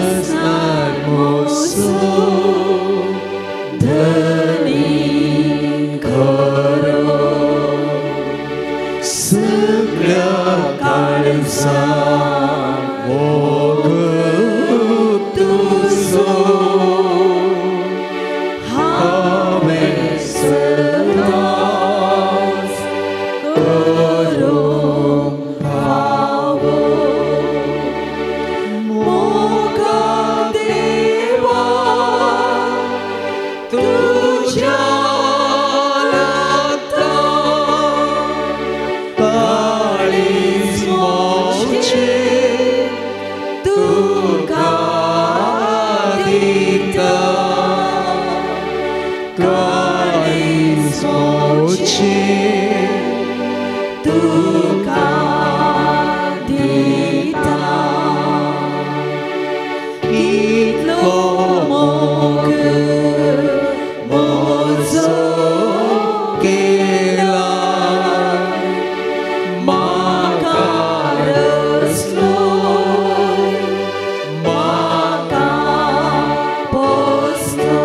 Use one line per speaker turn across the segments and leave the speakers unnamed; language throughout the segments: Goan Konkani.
रसनार मोसो धनी खरो सगळ्या काळजा मोग तुजो हांवें सदांच करूंक फावो मोगा देवा तुज्या लागता काळीज मोचें तुका दिता काळीज मोचें तुका दिता इतलो मोग म्हजो केला म्हाका रसलो म्हाका पोसलो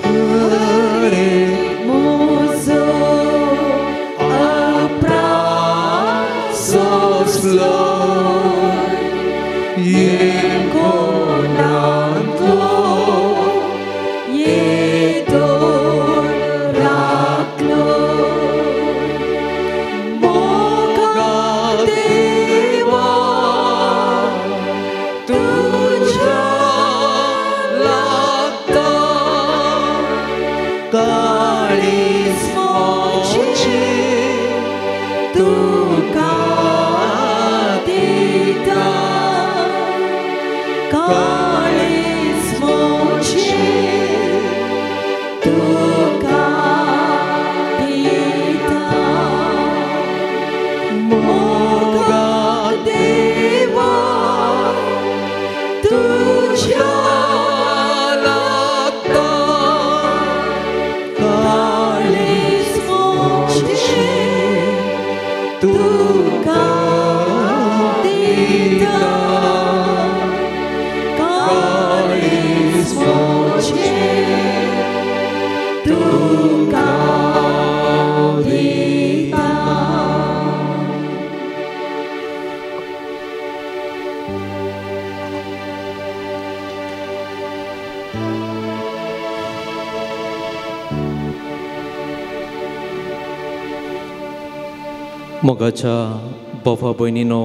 खरें म्हजो अपराध सोंसलो येकोणांतलो येदोळ राखलो मोगा देवा तुज्या लागता काळीज मोचें तुका दिता काळीज मोचें तुका दिता मोगा देवा तुज्या लागता काळीज मोचें तुका दिता काळीज मोचें तुका दिता.
मोगाच्या बाबा भयणीनो,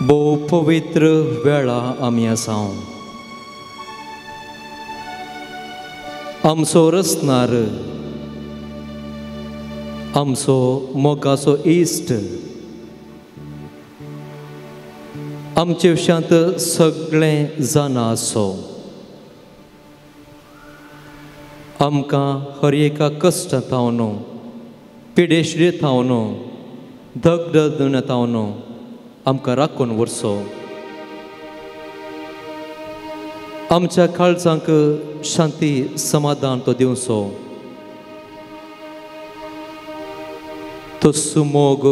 भोव पवित्र वेळा आमी आसा. आमचो रसनार, आमचो मोगाचो इश्ट, आमचे विशयांत सगळें जाणा आसो. आमकां हर एका कश्ट थावन, पिडेश्री थावन, धगधग थावन आमकां राखून व्हरचो. आमच्या काळजांक शांती समाधान तो दिवचो. तो सुमोग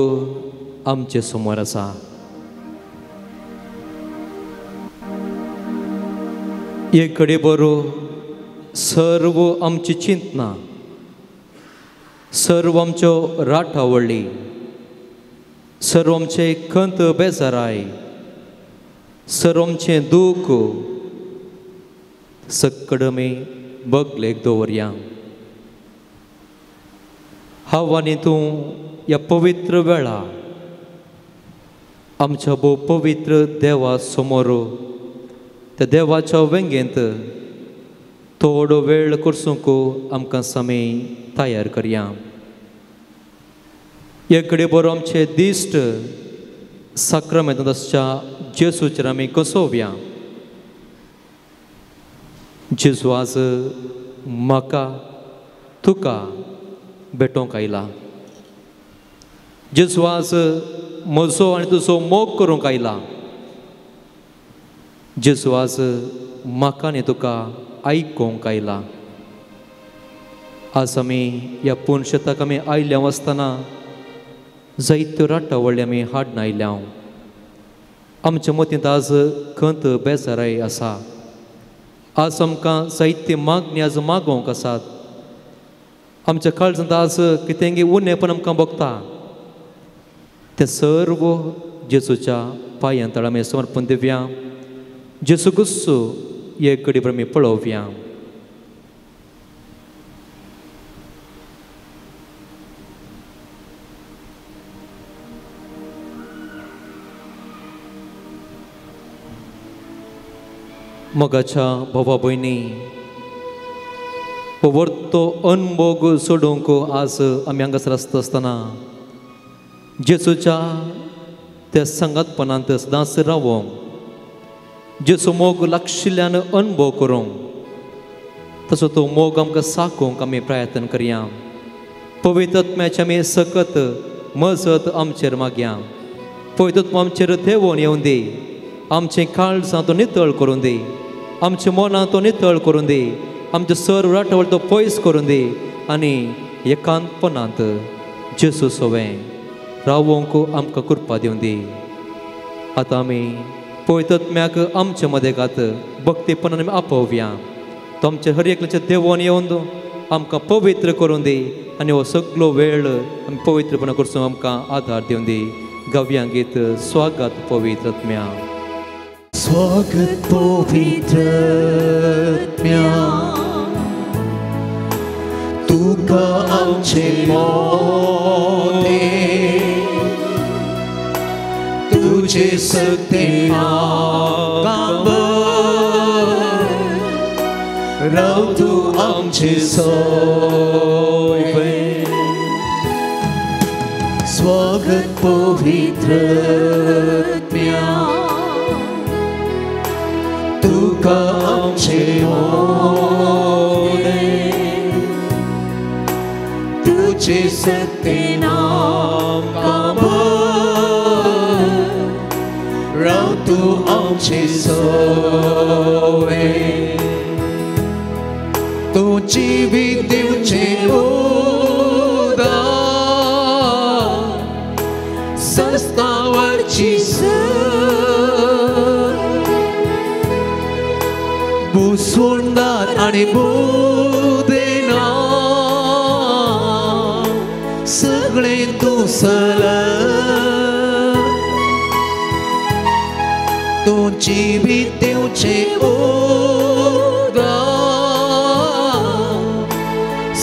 आमचे समोर आसा. एक कडे बरो सर्व आमची चिंतना, सर्व आमच्यो राटावळी, सर्व आमचे खंत बेजाराय, सर्व आमचें दूख सक्कड आमी बगलेक दवरया. हांव आनी तूं ह्या पवित्र वेळा आमच्या भोव पवित्र देवा समोर त्या देवाच्या वेंगेंत थोडो वेळ करसूंक आमकां सामी तयार करया. हे कडे बरो आमचे दिश्ट साक्रमेंत आसच्या जेजूचेर आमी कसोवया. जेजू आज म्हाका तुका भेटोवंक आयला. जेजू आज म्हजो आनी तुजो मोग करूंक आयला. जेजू आज म्हाका आनी तुका आयकूंक आयला. आज आमी ह्या पुनशेताक आमी आयल्या आसतना जायत्यो राटावळी आमी हाडून आयल्या. आमच्या मतींत आज खंत बेजाराय आसा. आज आमकां जायती मागणी आज मागोवंक आसात. आमच्या काळजांत आज कितेंगी उणेपण आमकां भोगता. तें सर्व जेजूच्या पांयां तळा आमी समर्पण दिवया. जेजू क्रिस्तू एक घडी आमी पळोवया. मोगाच्या भावा भयणी, वर्तो अनभोग सोडूंक आज आमी हांगासर आसता आसतना जेजूच्या त्या सांगातपणांत सदांच रावोंक, जेजू मोग लागशिल्ल्यान अनुभव करूंक, तसो तो मोग आमकां साकोवंक आमी प्रयत्न करया. पवित्र आत्म्याची आमी सकत मजत आमचेर मागया. पवित्र आत्मो आमचेर देंवोन येवन दी. आमचें काळजां तो नितळ करून दी. आमच्या मनां तो नितळ करून दी. आमचें सर्व राटवळ तो पयस करून दी आनी एकांतपणांत जेजू सोवें रावोंक आमकां कृपा दिवन दी. आतां आमी पवित्र आत्म्याक आमच्या मदेगात भक्तीपणान आमी आपोवया. तो आमच्या हर एकल्याच्या देवोन येवन आमकां पवित्र करून दी आनी हो सगलो वेळ आमी पवित्रपणा करचो आमकां आदार दिवन दी. गावया गीत स्वागत पवित्र आत्म्या.
स्वागत पवित्र आत्म्या, तुका आमचे मोदे, तुझे सत्य राव तूं आमचे सोवे. स्वागत पवित्र आत्म्या, तुका आमचे मोदे, तुझे सत्य नाम राव तूं आमचे सोवे. तूं जिवीत दिवचें उदक सस्तावरची बुसवणदार आनी बुदेना सगळें तूं सल. तूं जिवीत दिवचें उदक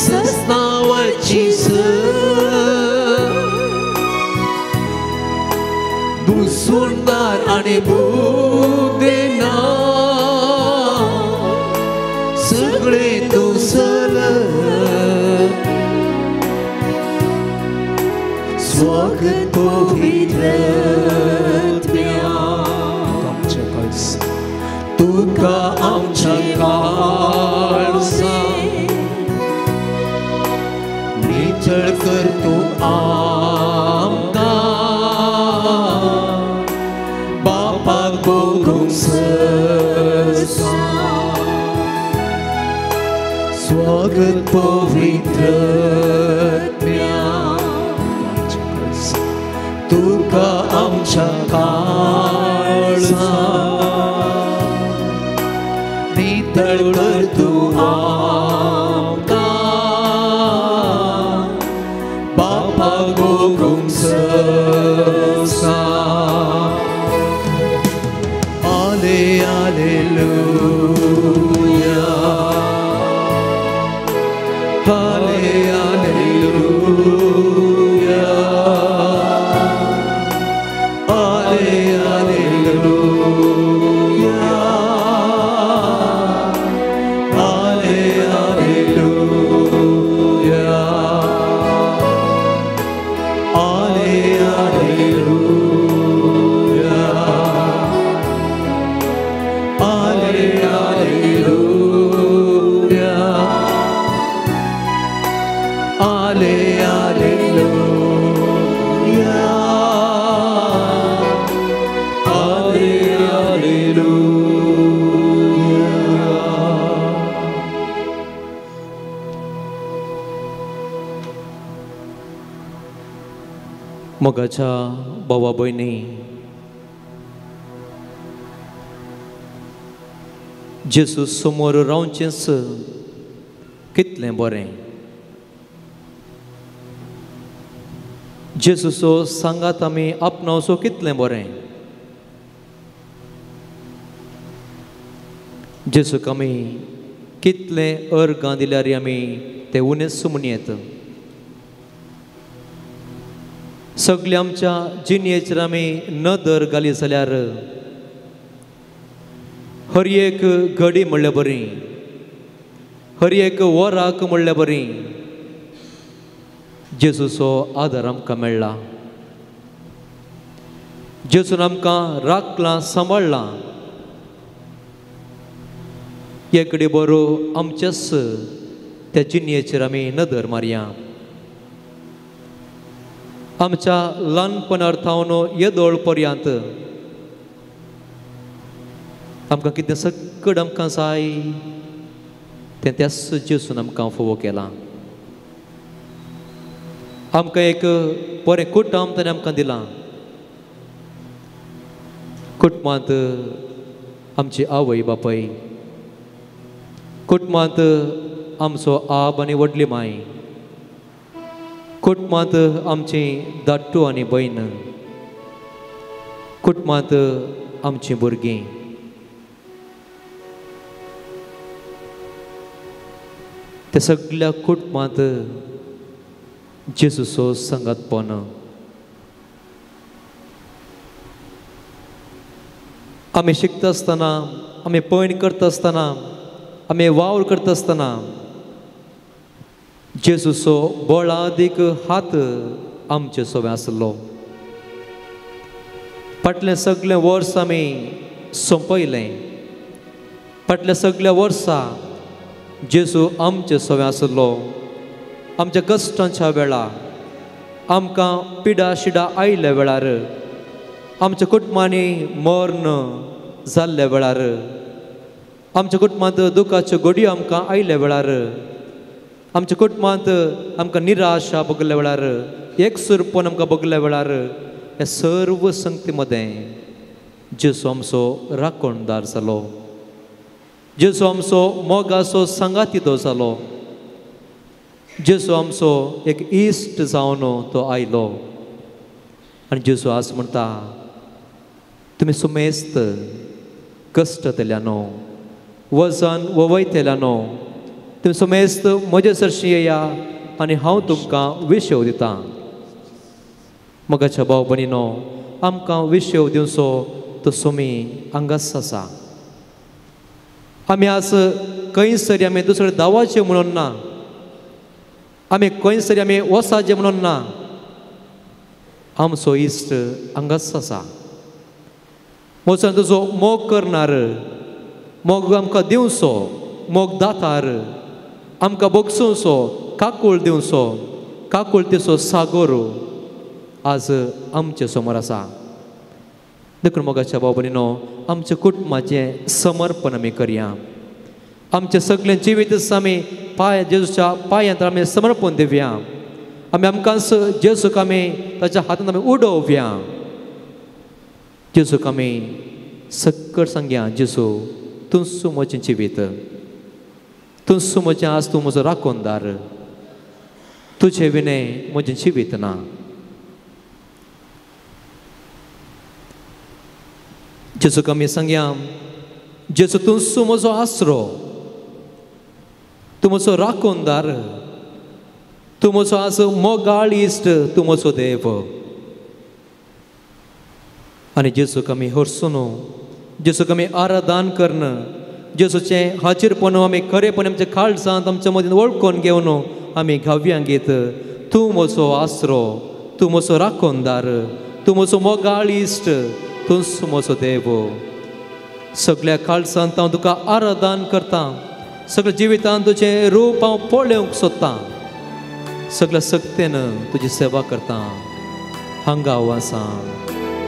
सस्तावरची बुसवणदार आनी बुदेना सगळें तूं सल. स्वागत पवित्र आत्म्या, तुका आमच्या काळजा नितळ कर तूं आमकां, बापाक भोगूंक ससा. स्वागत पवित्र आत्म्या, तुका आमच्या काळजा नितळ कर तूं आमकां, बापाक भोगूंक ससा. आले आलेलुया, आले आलेलुया, आले आलेलुया, आले आलेलुया, आले आलेलुया, आले आलेलुया, आले आलेलुया, आले आलेलुया.
मोगाच्या भावा भयणी, जेजू समोर रावचेंच कितलें बरें. जेजूचो सांगात आमी आपणावचो कितलें बरें. जेजूक आमी कितलें अर्गां दिल्यार आमी ते उणेच म्हणयेत. सगळे आमच्या जिणेचेर आमी नदर घाली जाल्यार हर एक घडी म्हणल्यार बरी, हर एक वराक म्हणल्यार बरी जेजूचो आदार आमकां मेळ्ळा. जेजून आमकां राखलां, सांबाळ्ळां. एकडे बरो आमच्याच त्या जिणेचेर आमी नदर मारया. आमच्या ल्हानपणार थावन येदोळ पर्यंत आमकां कितें सकड आमकां जाय तें त्याच जेजून आमकां फावो केलां. आमकां एक बरें कुटुंब ताणें आमकां दिलां. कुटुंबांत आमची आवय बापूय, कुटुंबांत आमचो आब आनी व्हडली माय, कुटुंबांत आमची धाडटू आनी भयण, कुटुंबांत आमचीं भुरगीं. त्या सगळ्या कुटुंबांत जेजूचो सांगातपण. आमी शिकता आसतना, आमी पयण करता आसतना, आमी वावर करता आसतना जेजूचो बळादीक हात आमचे सोबे आसलो. फाटलें सगळें वर्स आमी सोंपयलें. फाटल्या सगळ्या वर्सा जेजू आमचे सोबे आसलो. आमच्या कश्टांच्या वेळार, आमकां पिडा शिडा आयिल्ल्या वेळार, आमच्या कुटुंबांनी मर्ण जाल्ल्या वेळार, आमच्या कुटुंबांत दुखाच्यो घडयो आमकां आयिल्ल्या वेळार, आमच्या कुटुंबांत आमकां निराशा भोगल्या वेळार, एकसुरपण आमकां भोगल्या वेळार, ह्या सर्व संगती मदें जेजू आमचो राखणदार जालो. जेजू आमचो मोगाचो सांगाती तो जालो. जेजू आमचो एक इश्ट जावन तो आयलो. आनी जेजू आज म्हणटा, तुमी सुमेस्त कश्टतल्यानो, वजन ववयतल्यानो, तुमी सुमेस्त म्हजे सरशी येया आनी हांव तुमकां विशेव दितां. मोगाच्या भाव भयणीनो, आमकां विशेव दिवचो तो सुमी हांगाच आसा. आमी आज खंयसरी आमी दुसरे दावाचे म्हणून ना, आमी खंयसरी आमी वसाचे म्हणून ना, आमचो इश्ट हांगाच आसा. वचून तुजो मोग करणार, मोग आमकां दिवचो, मोग दातार आमकां भोगसुचो, काकूळ दिवचो, काकूळतेचो सागोर आज आमचे समोर आसा. देखून मोगाच्या भाव भयणीनो, आमच्या कुटुंबाचें समर्पण आमी करया. आमचें सगळें जिवीत आमी पांय जेजूच्या पांयांत आमी समर्पण दिवया. आमी आमकांच जेजूक आमी ताच्या हातांत आमी उडोवया. जेजूक आमी सक्कड सांगया, जेजू तूंच म्हजें जिवीत, तूंच म्हजें आज, तूं म्हजो राखणदार, तुजे विणें म्हजें जिवीत ना. जेजूक आमी सांगया, जेजू तूंच म्हजो आसरो, तूं म्हजो राखणदार, तूं म्हजो आज मोगाळ इश्ट, तूं म्हजो देव. आनी जेजूक आमी हरसून, जेजूक आमी आराधन करून, जेजूचें हाजीरपण आमी खरेपण आमच्या काळजांत आमच्या मदीं वळखून घेवन आमी गावया गीत, तूं म्हजो आसरो, तूं म्हजो राखणदार, तूं म्हजो मोगाळ इश्ट, तूंच म्हजो देव. सगळ्या काळजांत हांव तुका आराधन करतां. सगळ्या जिवितांत तुजें रूप हांव पळोवंक सोदतां. सगळ्या सक्तेन तुजी सेवा करतां. हांगा हांव आसा,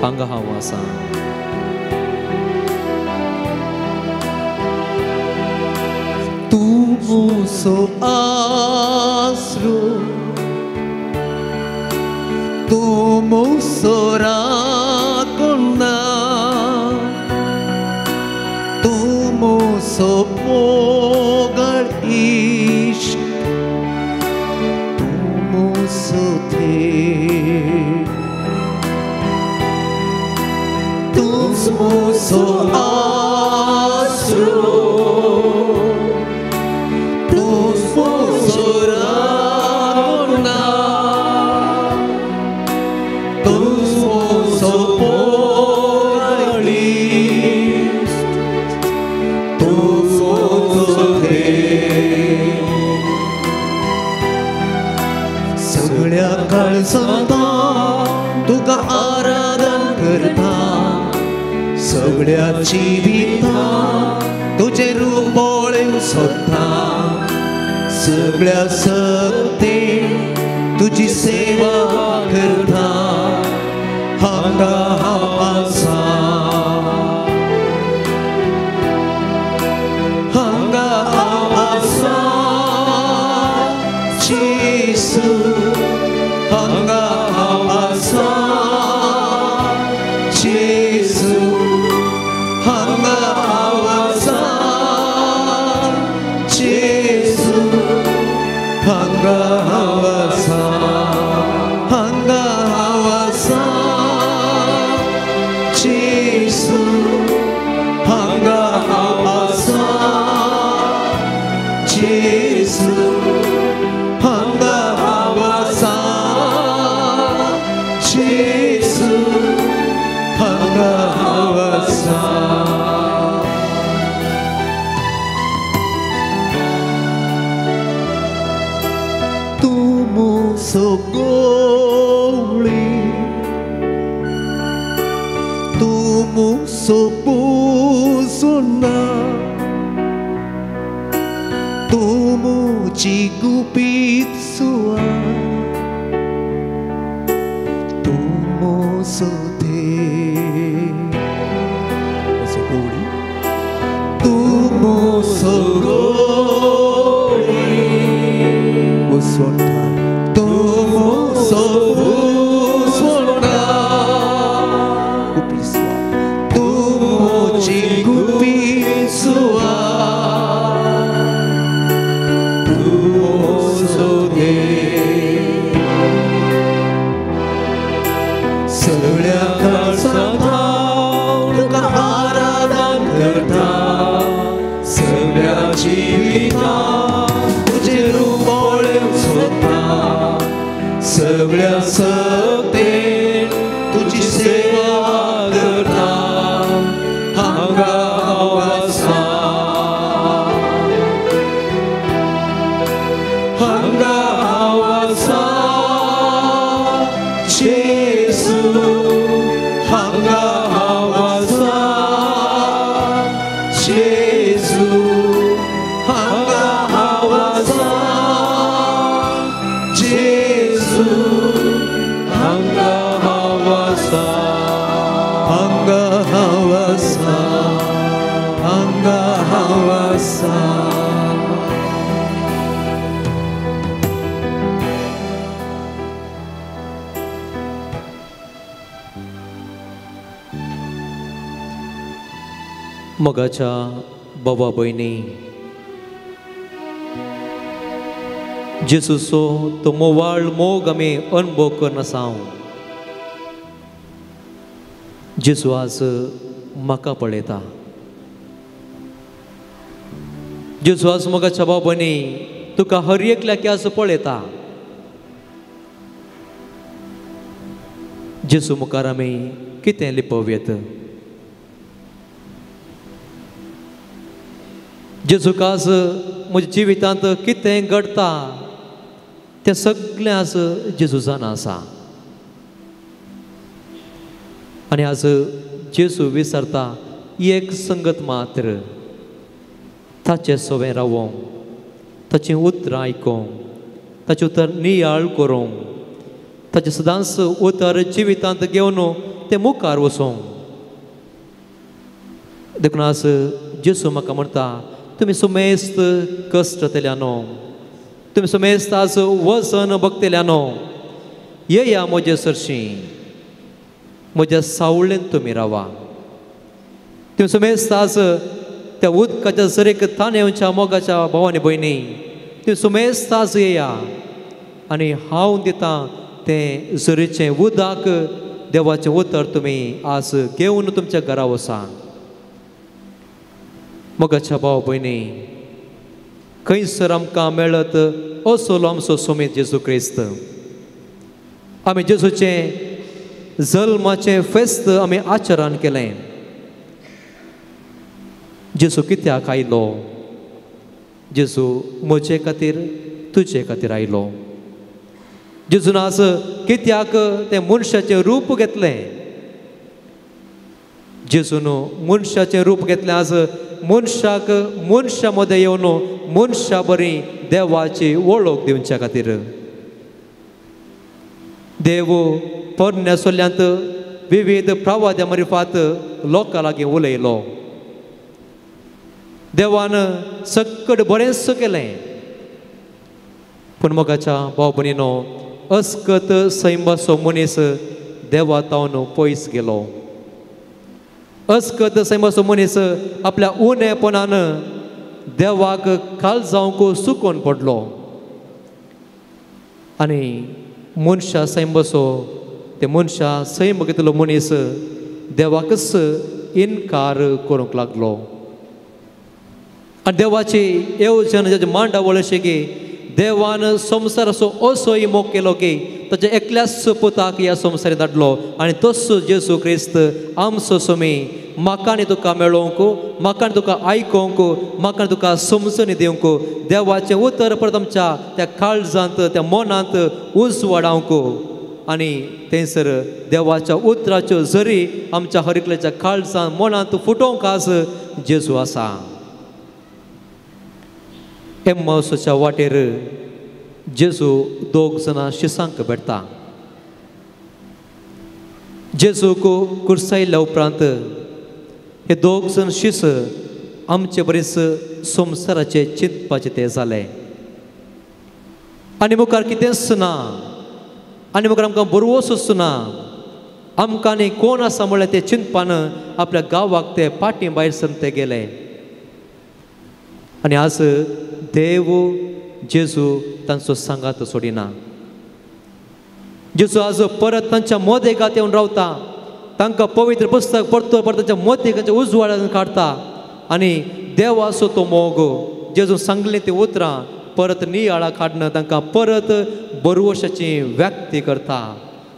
हांगा हांव आसा.
तूं म्हजो आसरो, तूं म्हजो राखणदार, तूं म्हजो मुसो मोगळ इश्क, तूं मुसो थेट, तूंच मुसो आसरो, तूंच मुसो राखणा, तूंच मुसो मोगळ इश्क, तूंच मुसो थेट. सगळ्या काळजांत तुका आराधन करता, सगळ्या जिवितांत तुजें रूप पळोवंक सोदता, सगळ्या शक्तीन तुजी सेवा करता. हांगा हांव आसा, हांगा हांव आसा जेजू, हांगा हांव आसा जेजू, हांगा हांव आसा जेजू, हांगा हांव आसा, हांगा हांव आसा जेजू, हांगा हांव आसा जेजू, हांगा हांव आसा जेजू, हांगा हांव आसा. तूं मुसो गोवळी, तूं मुसो पुसोना, तूं मुजी गुपीत सुआ, तूं मुसो थेट, मुसो गोवळी, तूं मुसो गोवळी, मुसोटा, तूं मुसो पुसोना, गुपीत सुआ, तूं मुजी गुपीत सुआ, तूं मुसो थेट. सगळ्या काळजांत तुका आराधन करता, सगळ्या जिवितांत तुजें रूप पळोवंक सोदता, सगळ्या शक्तीन तुजी सेवा करता. हांगा हांव आसा, हांगा हांव आसा जेजू, हांगा हांव आसा जेजू, हांगा हांव आसा जेजू, हांगा हांव आसा, हांगा हांव आसा, हांगा हांव आसा.
मोगाच्या बाबा भयणी, जेजूचो तो मोवाळ मोग आमी अणभव करून आसा. जेजू आज म्हाका पळयता, जेजू आज मोगाच्या बाबांनी तुका हर एकल्याक आज पळयता. जेजू मुखार आमी कितें लिपोवयेत? जेजूक आज म्हज्या जिवितांत कितें घडटा तें सगळें आज जेजू जाणा आसा. आनी आज जेजू विसरता एक संगत मात्र, ताचें सवें रावोंक, ताचीं उतरां आयकोंक, ताचें उतर नियाळ करूंक, ताचें सदांच उतर जिवितांत घेवन तें मुखार वचोंक. देखून आज जेजू म्हाका म्हणटा, तुमी सुमेस्त कश्ट जातल्यानो, तुमी सुमेस्त आज वजन बघतल्यानो, येया म्हजे सरशीं, म्हज्या सावळेन तुमी रावा. तुमी सुमेस्त आज त्या उदकाच्या झरेक तानेवच्या मोगाच्या भावानी भयणी ती सुमेस्त आज येया आनी हांव दितां तें झरेचें उदक देवाचें उतर तुमी आज घेवन तुमच्या घरा वसा. मोगाच्या भाव भयणी खंयसर आमकां मेळत असलो आमचो सोमीत जेजू क्रिस्त. आमी जेजूचें जल्माचें फेस्त आमी आचरण केलें. जेजू कित्याक आयलो? जेजू म्हजे खातीर तुजे खातीर आयलो. जेजून आज कित्याक तें मनशाचें रूप घेतलें? जेजून मनशाचें रूप घेतलें आज मनशाक मनशा मदें येवन मनशा बरी देवाची वळख दिवच्या खातीर. देव पोरण्या सोल्यांत विविध प्रवाद्या मार्फत लोकां लागीं उलयलो. देवान सक्कड बरेंच केलें पूण मोगाच्या भाव भयणीनो अस्कत सैमाचो मनीस देवा तावन पयस गेलो. अस्कत सैमाचो मनीस आपल्या उणेपणान देवाक खाल जावंक सुकोवन पडलो आनी मनशा सैमाचो ते मनशा सैम घेतलो मनीस देवाकच इनकार करूंक लागलो. आनी देवाची येवजण जाची मांडावळ अशी की देवान संवसाराचो असोय मोग केलो की ताच्या एकल्याच पुताक ह्या संवसारांत धाडलो आनी तोच जेजू क्रिस्त आमचो सोमी म्हाका आनी तुका मेळोवंक, म्हाका आनी तुका आयकोवंक, म्हाका आनी तुका समजणी दिवंक देवाचें उतर परत आमच्या त्या काळजांत त्या मनांत उजवाडावंक आनी थंयसर देवाच्या उतराच्यो जरी आमच्या हर एकल्याच्या काळजांत मनांत फुटोवंक आज जेजू आसा. एम्मावसाच्या वाटेर जेजू दोग जाणां शिसांक भेटता. जेजूक कुर्सायल्या उपरांत हे दोग जाण शीस आमचे बरेच संवसाराचे चिंतपाचे ते जाले आनी मुखार कितेंच ना आनी मुखार आमकां बरवोसच ना, आमकां आनी कोण आसा म्हणल्यार ते चिंतपान आपल्या गांवाक ते पाटी भायर सरून ते गेले. आनी आज देव जेजू तांचो सांगात सोडिना. जेजू आज परत तांच्या मोदेकात येवन रावता, तांकां पवित्र पुस्तक परतो परत तांच्या मोदेकाच्या उजवाडान काडटा आनी देवाचो तो मोग जेजू सांगलें ती उतरां परत नियाळा काडून तांकां परत बरवशाची व्यक्ती करता,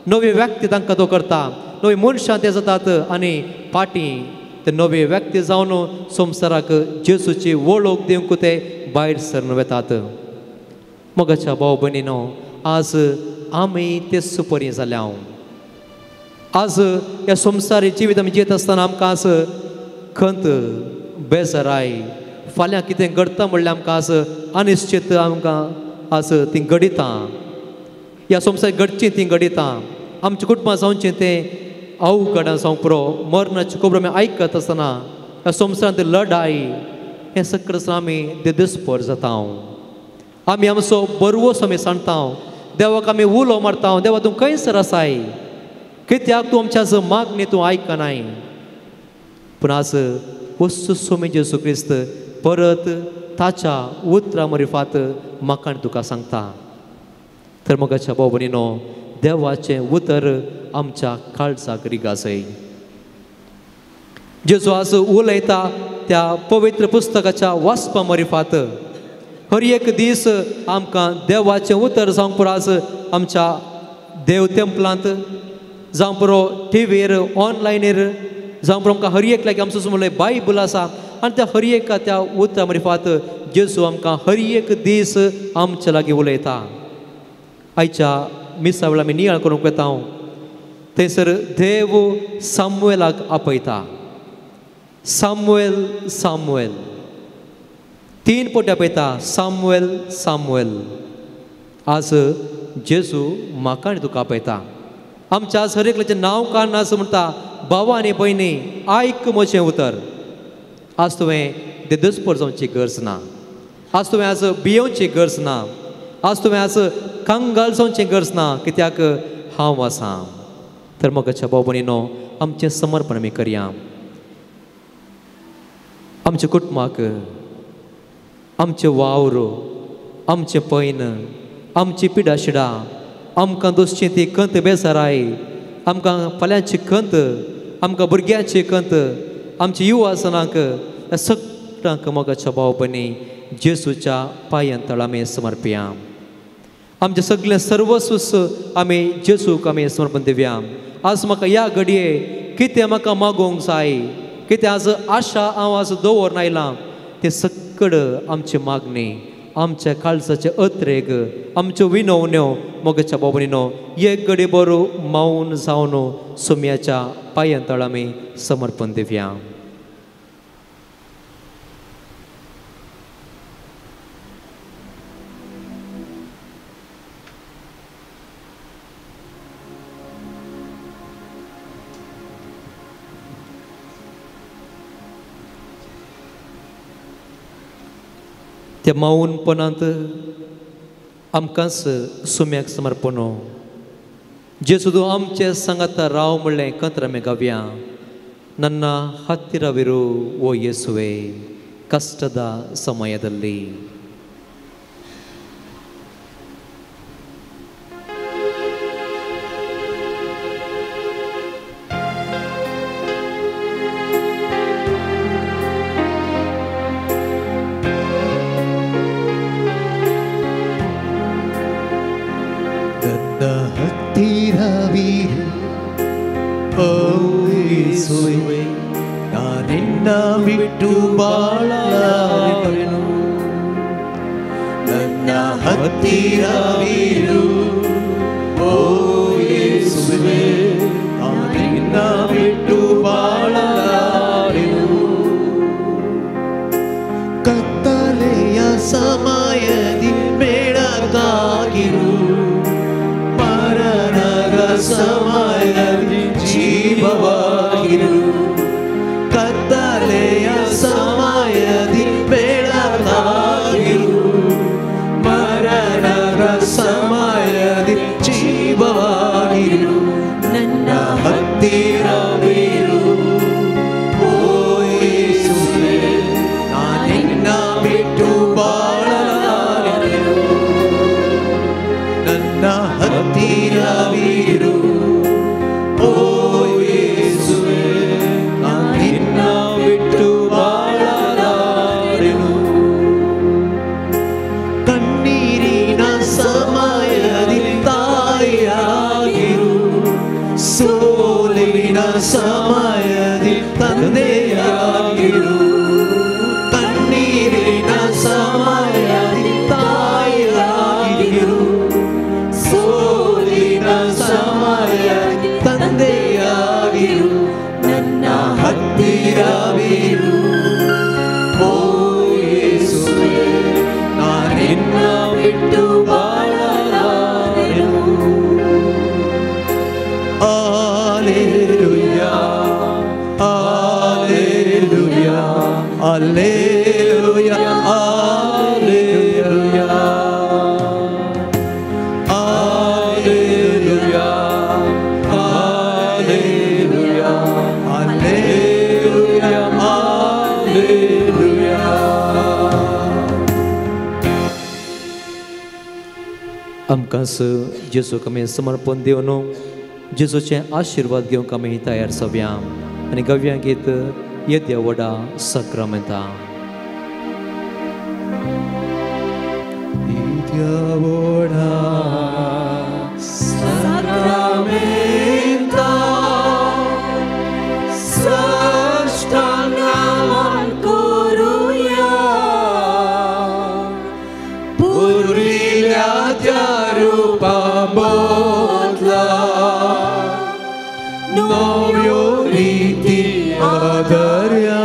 नवी व्यक्ती तांकां तो करता, नवी मनशां ते जातात आनी पाटी ते नवे व्यक्ती जावन संवसाराक जेजूची वळख दिवंक ते भायर सरून वेतात. मोगाच्या भाव भयणीनो आज आमी ते सुपरी जाल्या. आज ह्या संवसारी जिवीत आमी जियेत आसतना आमकां आज खंत बेजाराय फाल्यां कितें घडटा म्हणल्यार आमकां आज अनिश्चित आमकां आज तीं घडितां, ह्या संवसार घडचीं तीं घडितां, आमच्या कुटुंबां जावचें तें अवघडां जावंक पुरो, मरणाची खबर आमी आयकत आसतना ह्या संवसारांत लढाय हें सगळें आसतना आमी देदस्पर जाता. आमी आमचो बरवस आमी सांगता, देवाक आमी उलो मारता, देवा तूं खंयसर आसाय, कित्याक तूं आमच्या मागणी तूं आयकनाय. पूण आज वस्तू सोमी जेजू क्रिस्त परत ताच्या उतरां मार्फत म्हाका आनी तुका सांगता. तर मोगाच्या भाव भयणीनो देवाचें उतर आमच्या काळजाक रिगासय. जेजू आज उलयता त्या पवित्र पुस्तकाच्या वाचपा मार्फत हर एक दीस आमकां देवाचें उतर जावंक पुरो आज आमच्या देव तेंपलांत जावं पुरो टिवीर ऑनलायनीर जावं पुरो आमकां हर एक लागीं आमचो म्हणल्यार बायबल आसा आनी त्या हर एका त्या उतरा मार्फत जेजू आमकां हर एक दीस आमच्या लागीं उलयता. आयच्या मिसा वेळार आमी नियाळ करूंक वता थंयसर देव सामुएलाक आपयता. सामुएल सामुएल तीन पटी आपयता, सामुएल सामुएल. आज जेजू म्हाका आनी तुका आपयता. आमच्या आज हर एकल्याचें नांव काडून आज म्हणटा, भावा आनी भयणी आयक म्हजें उतर. आज तुवें देदस्पर जावची गरज ना, आज तुवें आज भियोवची गरज ना, आज तुवें आज कंगाल जावची गरज ना, कित्याक हांव आसा. तर मोगाच्या भाव भयणीनो आमचें समर्पण आमी करया. आमच्या कुटुंबाक, आमचे वावर, आमचें पैन, आमची पिडाशिडा, आमकां दोसची ती खंत बेजाराय, आमकां फाल्यांची खंत, आमकां भुरग्यांची खंत, आमची युवासनाक, ह्या सगळ्यांक मोगाच्या भावपणी जेसूच्या पांयां तळा आमी समर्पया. आमचें सगळें सर्वस्व आमी जेसूक आमी समर्पण दिवया. आज म्हाका ह्या घडये कितें म्हाका मागोवंक जाय, कितें आज आशा हांव आज दवरून आयलां, तें सक्कड आमची मागणी, आमच्या काळजाचे अत्रेग, आमच्यो विनवण्यो मोगाच्या बाबणीनो एक घडी बरो मावन जावन सोम्याच्या पांयां तळा आमी समर्पण दिवया. त्या माऊनपणांत आमकांच सुम्याक समर्पण जेसू तूं आमचे सांगाता राव म्हणलें कंत्र आमी गावया. ನನ್ನ ಹತ್ತಿರವಿರು ಓ ಯೇಸುವೆ ಕಷ್ಟದ ಸಮಯದಲ್ಲಿ.
ನನ್ನ ಹತ್ತಿರವಿರು ಓ ಯೇಸುವೆ, ನಾನಿನ್ನ ಬಿಟ್ಟು ಬಾಳಲಾರೆನು. ನನ್ನ ಹತ್ತಿರವಿರು ಓ ಯೇಸುವೆ, ನಾನಿನ್ನ ಬಿಟ್ಟು ಬಾಳಲಾರೆನು. ಕತ್ತಲೆಯ ಸಮಯದಿ ಬೆಳಕಾಗಿರು, ಮರಣದ ಸಮಯದಿ ಜೀವವಾಗಿರು. ಕತ್ತಲೆಯ ಸಮಯದಿ ಬೆಳಕಾಗಿರು, ಮರಣದ ಸಮಯದಿ ಜೀವವಾಗಿರು. ನನ್ನ ಹತ್ತಿರವಿರು ಓ ಯೇಸುವೆ, ನಾನಿನ್ನ ಬಿಟ್ಟು ಬಾಳಲಾರೆನು. ನನ್ನ ಹತ್ತಿರವಿರು ಓ ಯೇಸುವೆ, ನಾನಿನ್ನ ಬಿಟ್ಟು ಬಾಳಲಾರೆನು. ಕಣ್ಣೀರಿನ ಸಮಯದಿ ತಾಯಿಯಾಗಿರು, ಸೋಲಿನ ಸಮಯದಿ ತಂದೆಯಾಗಿರು. ಕಣ್ಣೀರಿನ ಸಮಯದಿ ತಾಯಿಯಾಗಿರು, ಸೋಲಿನ ಸಮಯದಿ ತಂದೆಯಾಗಿರು. ನನ್ನ ಹತ್ತಿರವಿರು ಓ ಯೇಸುವೆ, ನಾನಿನ್ನ ಬಿಟ್ಟು ಬಾಳಲಾರೆನು. Alleluia, alleluia, alleluia, alleluia, alleluia, alleluia, alleluia, alleluia.
आमकां जेजूक आमी समर्पण दिवन जेजूचे आशिर्वाद घेवंक आमी तयार जावया आनी गव्या गीत येद्या व्हडा साक्रामेंता.
येद्या व्हडा साक्रामेंता, साष्टांग नमन करुया. पुर्विल्ल्या त्या रुपा बदला, नव्यो रिती आदरया.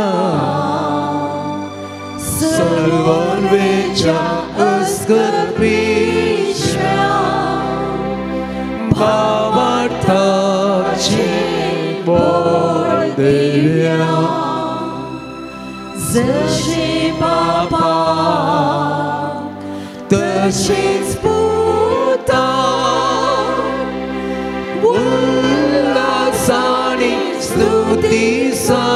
सर्वांवेच्या अस्कत पिशव्या, भावार्थाचे बोल दिव्या.
जशे बापाक तशेच पुताक, उल्हासानी स्तुती सा.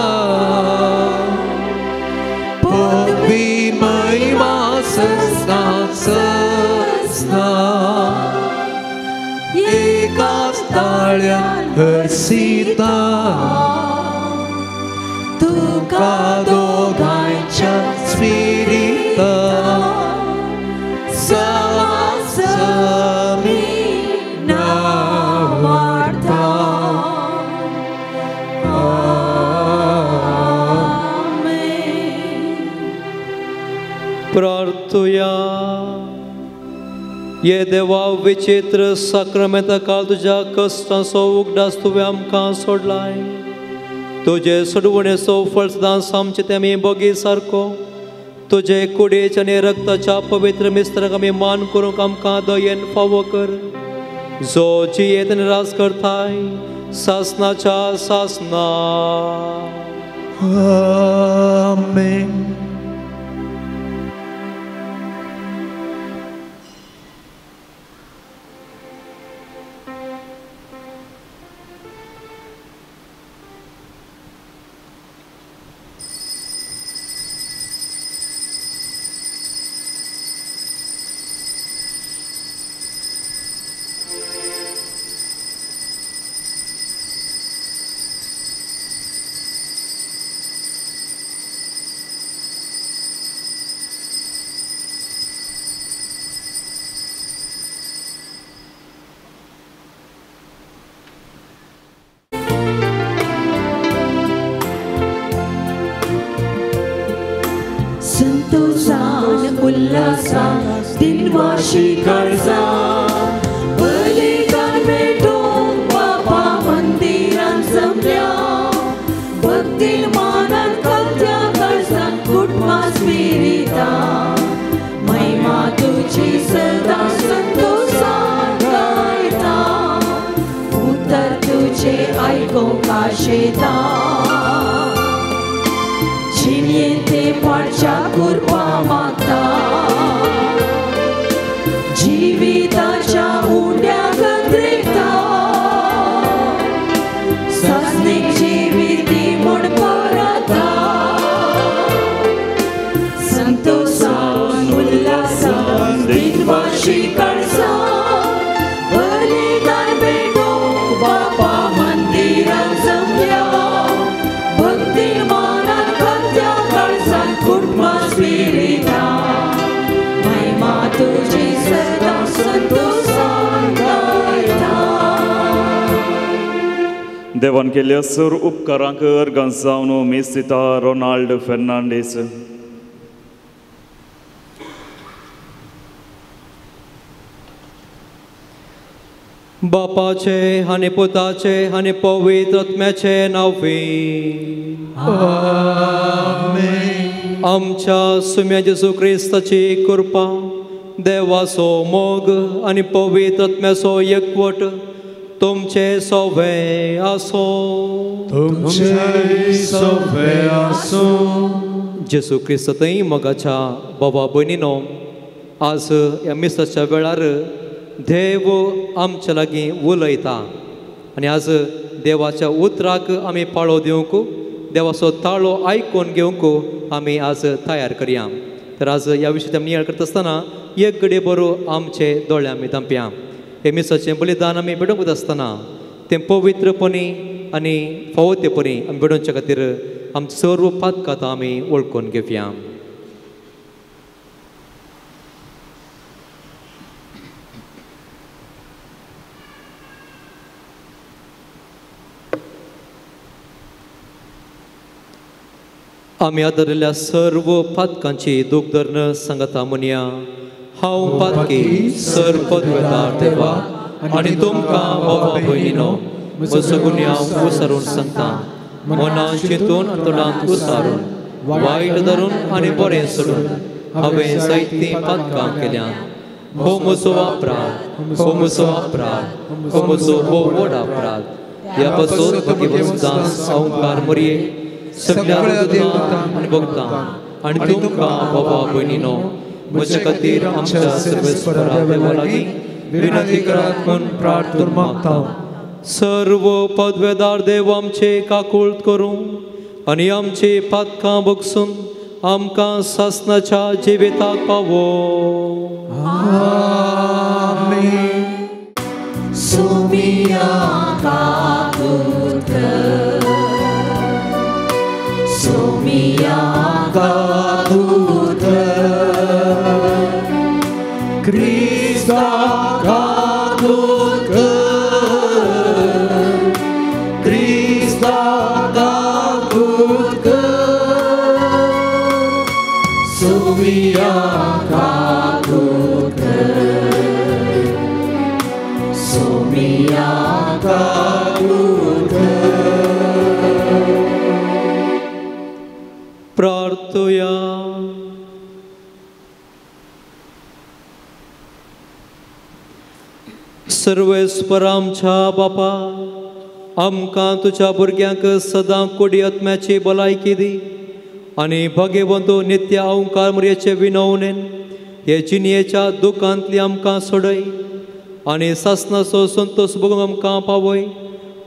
ताळ्यान हरसिता तुका दोगांयच्या स्पिरिता सवासमी नावाडता.
आमेन.
प्रार्थुया. ये देवा विचित्र साक्रमेंता काल तुज्या कश्टांचो उगडास तुवें आमकां सोडलाय. तुजे सोडवणेचो फळ सदांच आमचे ते आमी बोगी सारको तुजे कुडीच्या आनी रक्ताच्या पवित्र मिस्त्राक आमी मान करूंक आमकां दयेन फावो कर, जो जियेत आनी राज करताय सासनाच्या सासना.
आमेन.
संतोषान उल्हासान दिनवाशी काळजा बलिदान भेटोवंक बापा मंदिरान जमल्या भक्तीन मानान कलत्या काळजान कुटुंबा स्पिरिता महिमा तुजी सदां संतोषान गायता उतर तुजें आयकूंक आशेता जिणेंत पाडच्या कुरपा मागता जिविताच्या उंड्या गंद्रेकता सासणीक जिवीत दी म्हूण परता संतोषान उल्हासान दिनवाशी काळजान बलिदान भेटोवंक बापा मंदिरान जमल्या भक्तीन मानान कलत्या काळजान कुटुंबा स्पिरिता महिमा तुजी सदां संतोषान गायता.
देवान केल्ल्या सर उपकारांक अर्गां जावन मिस्तिता रोनाल्ड फेर्नांडीस.
बापाचे आनी पुताचे आनी पवित्र आत्म्याचे नांवे.
आमेन.
आमच्या सुम्या जेजू क्रिस्ताची कृपा, देवाचो मोग आनी पवित्र आत्म्याचो एकवट तुमचे सोवे आसो.
तुमचे सोवे आसूं.
जेजू क्रिस्त थंय मोगाच्या बाबा भयणीनो, आज ह्या मिसाच्या वेळार देव आमच्या लागीं उलयता आनी आज देवाच्या उतराक आमी पाळो दिवंक, देवाचो ताळो आयकून घेवंक आमी आज तयार करया. तर आज ह्या विशयाचें आमी नियाळ करता आसतना एक घडये बरो आमचे दोळे आमी धांपया. हे मिसाचें बलिदान आमी भेटोवंक वता आसतना तें पवित्रपणी आनी फावो ते परी आमी भेटोवच्या खातीर आमचे सर्व पातकां आमी वळखून घेवया. आमी आदरिल्ल्या सर्व पातकांची दूख धरून सांगता म्हणया, हांव पातकी सर पदवेदार देवा आनी तुमकां बाबा भयणीनो म्हजो गुन्यांव उसारून सांगता, मनान चिंतून तोंडांत उसारून वायट धरून आनी बरें सोडून हांवें जायतीं पातकां केल्यात. हो म्हजो अपराध, हो म्हजो अपराध, हो म्हजो हो व्हड अपराध. ह्या पासून भगवंतास अहंकार मरये सगळ्या देवतांक आनी भक्तांक आनी तुमकां बाबा भयणीनो म्हजे खातीर आमच्या सर्वेस्परा देवा लागीं विनंती करात म्हूण प्रार्थना मागता. सर्व पदवेदार देव आमचे काकूळत करूं आनी आमची पातकां बगसून आमकां सासनाच्या जिविताक पावो.
आमेन.
सुमिया काबूत कर, सोमिया
काबूत कर, क्रिस्ता काबूत कर, क्रिस्ता काबूत कर, सोमिया काबूत कर, सोमिया काबूत कर।
प्रार्थुया। सर्वेस्पर आमच्या बापा, आमकां तुज्या भुरग्यांक सदां कोडी आत्म्याची भलायकी दी आनी भाग्यवंत नित्य अहंकार मरयेचे विनवणेन हे जिणयेच्या दुखांतली आमकां सोडय आनी सासनाचो संतोश बघूंक आमकां पावय।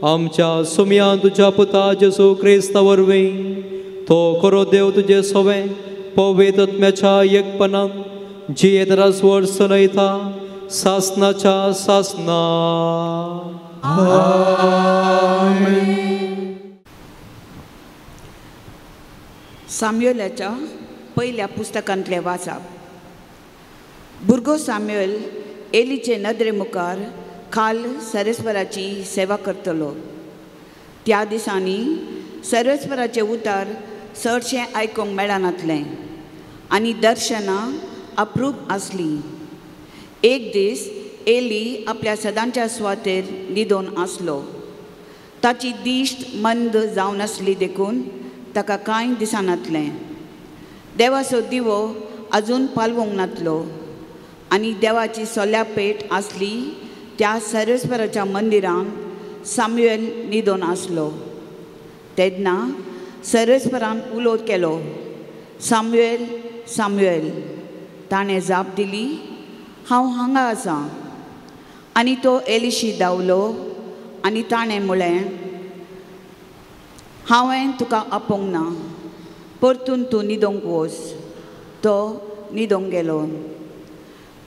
आमच्या सुमयान तुज्या पुता जेजू क्रिस्ता वरवीं तो खरो देव तुजे सोवें पवित्र आत्म्याच्या एकपणान जियेत राजवट चलयता सासनाच्या सासना।
आमेन।
साम्युएलाच्या पयल्या पुस्तकांतलें वाचप। भुरगो साम्युएल एलीचे नदरे मुखार खाल सर्वेस्पराची सेवा करतलो। त्या दिसांनी सर्वेस्पराचें उतार चडशें आयकूंक मेळनातलें आनी दर्शनां अप्रूप आसलीं। एक दीस एली आपल्या सदांच्या सुवातेर न्हिदोन आसलो। ताची दिश्ट मंद जावन आसली देखून ताका कांय दिसनातलें। देवाचो दिवो अजून पालवूंक नातलो आनी देवाची सोल्या पेट आसली त्या सर्वेस्पराच्या मंदिरांत साम्युएल न्हिदोन आसलो। तेन्ना सर्वेस्परान उलो केलो, साम्युएल, साम्युएल। ताणें जाप दिली, हांव हांगा आसा। आनी तो एलिशी धांवलो आनी ताणें म्हळें, हांवें तुका आपोवंक ना, परतून तूं न्हिदोंक वच। तो न्हिदोंक गेलो।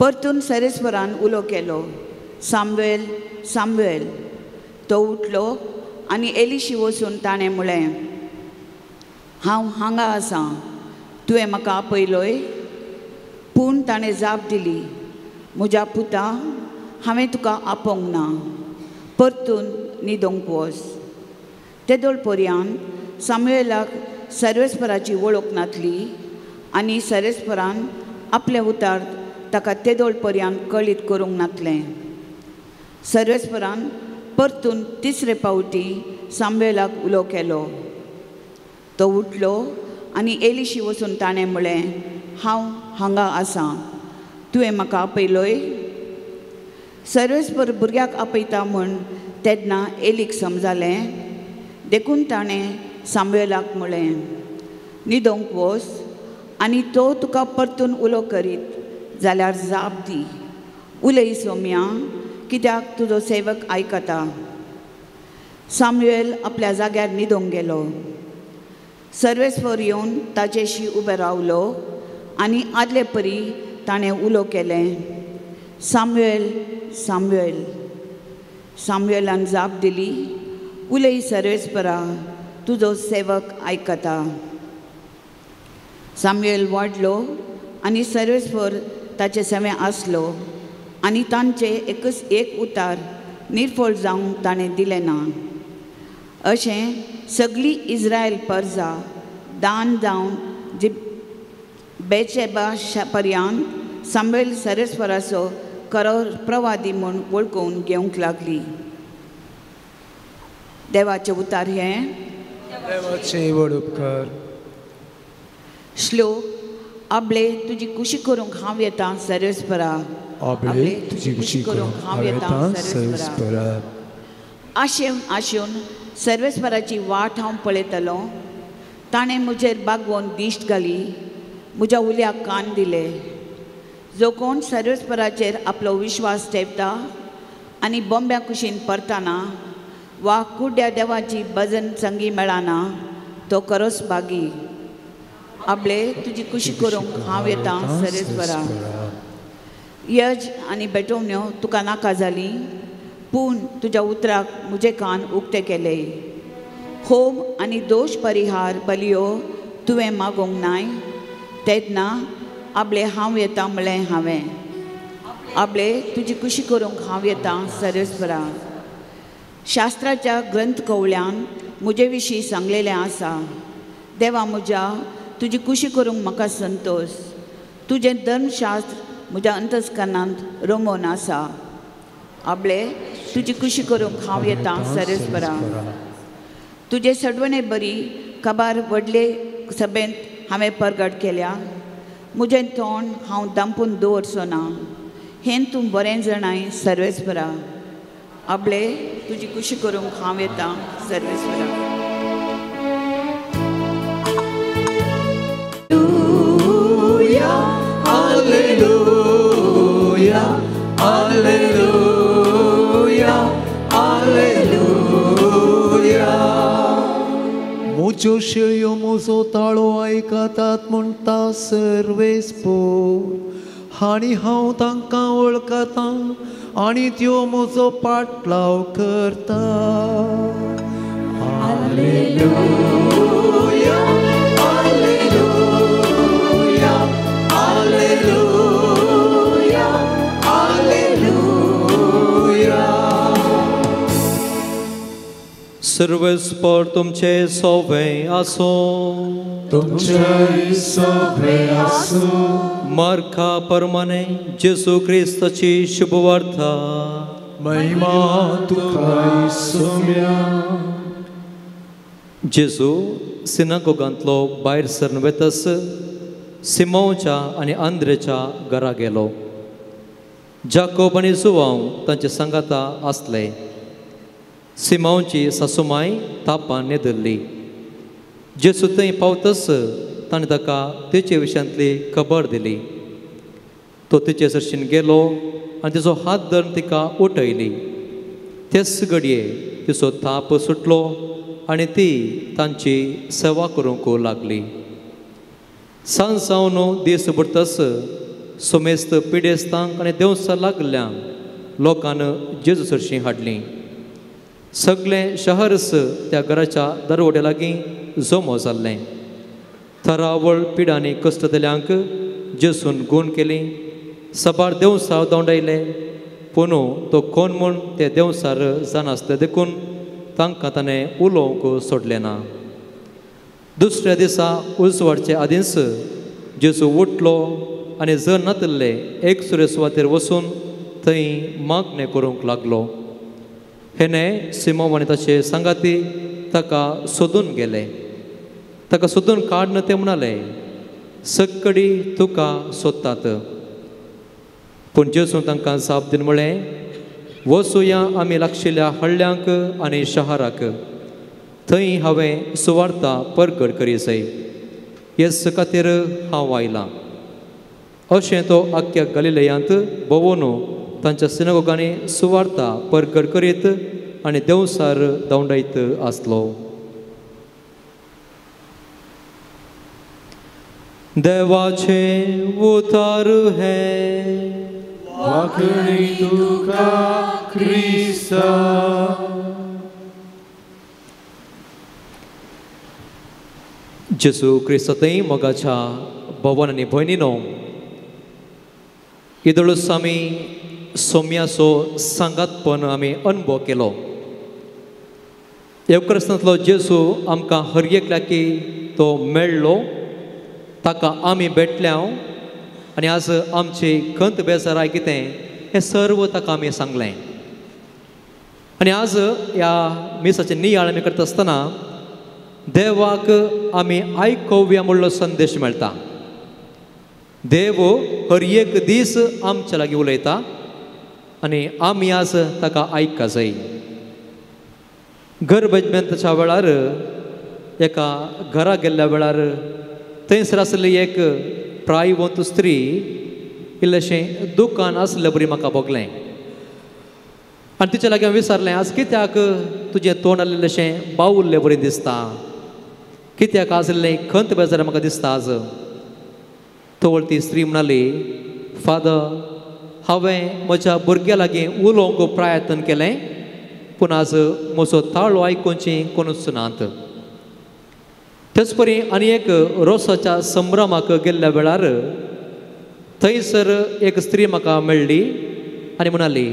परतून सर्वेस्परान उलो केलो, साम्युएल, साम्युएल। तो उठलो आनी एलिशी वचून ताणें म्हळें, हांव हांगा आसा, तुवें म्हाका आपयलोय? पूण ताणें जाप दिली, म्हज्या पुता, हांवें तुका आपोवंक ना, परतून न्हिदोंक वच। तेदोळ पर्यान साम्युएलाक सर्वेस्पराची वळख नातली आनी सर्वेस्परान आपलें उतार ताका तेदोळ पर्यान कळीत करूंक नातलें। सर्वेस्परान परतून तिसरे पावटी साम्युएलाक उलो केलो। तो उठलो आनी एलिशी वचून ताणें म्हळें, हांव हांगा आसा, तुवें म्हाका आपयलोय? सर्वेस्पर भुरग्याक आपयता म्हूण तेन्ना एलीक समजालें देखून ताणें साम्युएलाक म्हळें, न्हिदोंक वच आनी तो तुका परतून उलो करीत जाल्यार जाप दी, उलय सोम्या, कित्याक तुजो सेवक आयकता। साम्युएल आपल्या जाग्यार न्हिदोंक गेलो। सर्वेस्पर येवन ताचेशी उबे रावलो आनी आदले परी ताणें उलो केलें, साम्युएल, साम्युएल। साम्युएलान जाप दिली, उलय सर्वेस्परा, तुजो सेवक आयकता। साम्युएल वाडलो आनी सर्वेस्पर ताचे सवें आसलो आनी तांचे एकच एक उतार निर्फळ जावंक ताणें दिलें ना। अशें सगळी इस्रायल परजा दान जावन बेचेबा पर्यंत साम्युएल सर्वेस्पराचो खरो प्रवादी म्हूण वळखून घेवंक लागली। देवाचें उतार हें।
देवाचे व्हड उपकार।
श्लोक। आबले तुजी कुशी करूंक हांव येता सर्वेस्परा,
आबले तुजी कुशी करूंक हांव येता सर्वेस्परा।
आशेवन आशेवन सर्वेस्पराची वाट हांव पळयतलो। ताणें म्हजेर बागवोन दिश्ट घाली, म्हज्या उल्याक कान दिले। जो कोण सर्वेस्पराचेर आपलो विश्वास ठेवता आनी बोंब्या कुशीन परताना वा कुड्ड्या देवाची भजन संगी मेळना तो खरोच भागी। आपले तुजी कुशी करूंक हांव येता सर्वेस्परा। यज आनी भेटवण्यो तुका नाका जाली, पूण तुज्या उतराक म्हजे कान उक्ते केले. होम आनी दोश परिहार बलियो तुवें मागोंक नाय, तेन्ना आपले हांव येता म्हळें हांवें. आपले तुजी कुशी करूंक हांव येता सर्वेस्परा. शास्त्राच्या ग्रंथ कवळ्यान म्हजे विशीं सांगलेलें आसा. देवा म्हज्या, तुजी कुशी करूंक म्हाका संतोश. तुजें धर्मशास्त्र म्हज्या अंतस्करणांत रमोवन आसा. आपले तुजी कुशी करूंक हांव येता सर्वेस्परा. तुजे सडवणे बरी काबार व्हडले सभेंत हांवें परगट केल्या. म्हजें तोंड हांव दांपून दवरचो ना, हें तूं बरें जाणाय सर्वेस्परा. आपले तुजी कुशी करूंक हांव येता सर्वेस्परा.
Alleluia, Alleluia, Alleluia. म्हज्यो शेळयो म्हजो ताळो आयकतात म्हणटा सर्वेस्पोर, आनी हांव तांकां वळखतां आनी त्यो म्हजो पाटलाव करता. Alleluia, Alleluia, Alleluia, Alleluia.
सर्वेस्पर तुमचे सोवे आसूं,
तुमचे सोवे आसूं.
मार्का परमाने जेसू क्रिस्ताची शुभवार्ता.
महिमा तुका सोम्या.
जेजू सिनागोगांतलो भायर सरन वेतस सिमोवच्या आनी आंद्रेच्या घरा गेलो. जाकोब आनी जुवांव तांचे सांगाता आसले. सिमांवची सासुमाय तापान न्हिदल्ली. जेजू थंय पावतस ताणें ताका तेचे विशयांतली खबर दिली. तो तिचे सरशीन गेलो आनी तिचो हात धरून तिका उठयली. तेच घडये तिचो ताप सुटलो आनी ती तांची सेवा करूंक लागली. सांज जावन दीस बुडतस सोमेस्त पिडेस्तांक आनी देंवचार लागल्ल्यांक लोकान जेजू सरशीं हाडलीं. सगळें शहरच त्या घराच्या दरवट्या लागीं जमो जाल्लें. थरावळ पिडांनी कश्ट दिल्यांक जेसून गूण केली. सबार देंवचार धांवडायले, पूण तो कोण म्हूण ते देंवचार जाणासले देखून तांकां ताणें उलोवंक सोडलें ना. दुसऱ्या दिसा उजवाडचे आदींच जेजू उठलो आनी जर नातिल्ले एक सुरे सुवातेर वचून थंय मागणें करूंक लागलो. हेणे सिमोव आनी ताचे सांगाती ताका सोदून गेले. ताका सोदून काडन ते म्हणाले, सक्कडी तुका सोदतात. पूण जेजून तांकां जाप दिवन म्हळें, वचुया आमी लागशिल्ल्या हळ्ळ्यांक आनी शहराक, थंय हांवें सुवार्ता परगट करी जाय, हेच खातीर हांव आयलां. अशें तो आख्ख्या गलिलयांत भोंवून तांच्या सिनागोगांनी सुवार्ता परगट करीत आनी देंवचार धांवडायत आसलो. देवाचें उतार हें,
वाखणी तुका क्रिस्ता.
जेजू क्रिस्तांतय मोगाच्या भवन आनी भयणीनो, इदळूच आमी सोम्याचो सांगातपण आमी अनुभव केलो. येवक्रिस्तांतलो जेजू आमकां हर एकल्याकी तो मेळ्ळो, ताका आमी भेटल्या आनी आज आमची खंत बेजाराय कितें हें सर्व ताका आमी सांगलें. आनी आज ह्या मिसाचे नियाळ आमी करता आसतना देवाक आमी आयकोवया म्हणलो संदेश मेळटा. देव हर एक दीस आमच्या लागीं उलयता आनी आमी आज ताका आयका जाय. गर्भजमेंताच्या वेळार एका घरा गेल्ल्या वेळार थंयसर आसली एक प्रायवंत स्त्री इल्लेशें दुकान आसले बरी म्हाका भोगलें. आनी तिच्या लागीं हांवें विचारलें, आज कित्याक तुजें तोंड आसलें बावुल्ले बरी दिसता, कित्याक आज इल्लें खंत बेजार म्हाका दिसता आज. तवळ ती स्त्री म्हणाली, फादर, हांवें म्हज्या भुरग्यां लागीं उलोवंक प्रयत्न केलें पूण आज म्हजो ताळो आयकुची कोणूच नात. तेच परी आनी एक रोसाच्या संभ्रमाक गेल्ल्या वेळार थंयसर एक स्त्री म्हाका मेळ्ळी आनी म्हणाली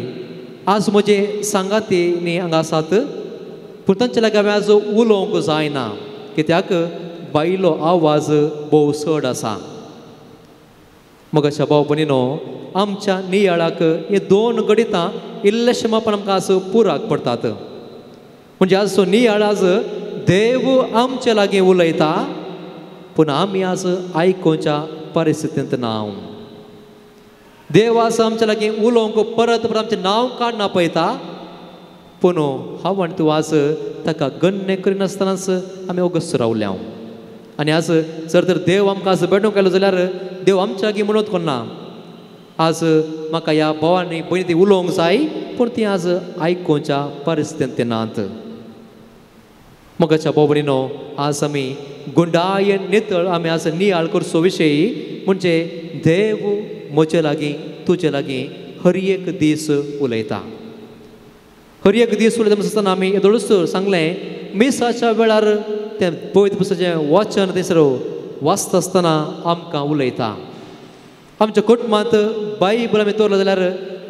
आज म्हजे सांगाती न्ही हांगा आसात पूण तांचे लागीं हांवें आज उलोवंक जायना कित्याक बायलो आवाज भोव चड आसा. मगाच्या भाव भयणीनो आमच्या नियाळाक हे दोन घडितां इल्लेशें मापान आमकां आज पुराक पडटात. म्हणजे आज नियाळ आज देव आमचे लागीं उलयता पूण आमी आज आयकुच्या परिस्थितींत ना. देव आज आमच्या लागीं उलोवंक परत परत आमचें नांव काडना पळयता पूण हांव आनी तूं आज ताका गण्य करिनासतनाच आमी ओगस रावल्या. आनी आज जर तर देव आमकां आज भेटूंक आयलो जाल्यार देव आमच्या लागीं म्हणत कोन्ना आज म्हाका ह्या भावांनी भयणी ती उलोवंक जाय पूण ती आज आयकुच्या परिस्थितींत नात. मगाच्या भाव भयणीनो आज आमी गुंडायन नितळ आमी आज नियाळ करचो विशयी म्हणजे देव म्हजे लागीं तुजे लागीं हर एक दीस उलयता. हर एक दीस उलयता आसतना आमी येदोळूच सांगलें मिसाच्या वेळार तें पवित्र पुस्तकाचें वाचन थंयसर वाचता आसतना आमकां उलयता. आमच्या कुटुंबांत बायबल आमी दवरलो जाल्यार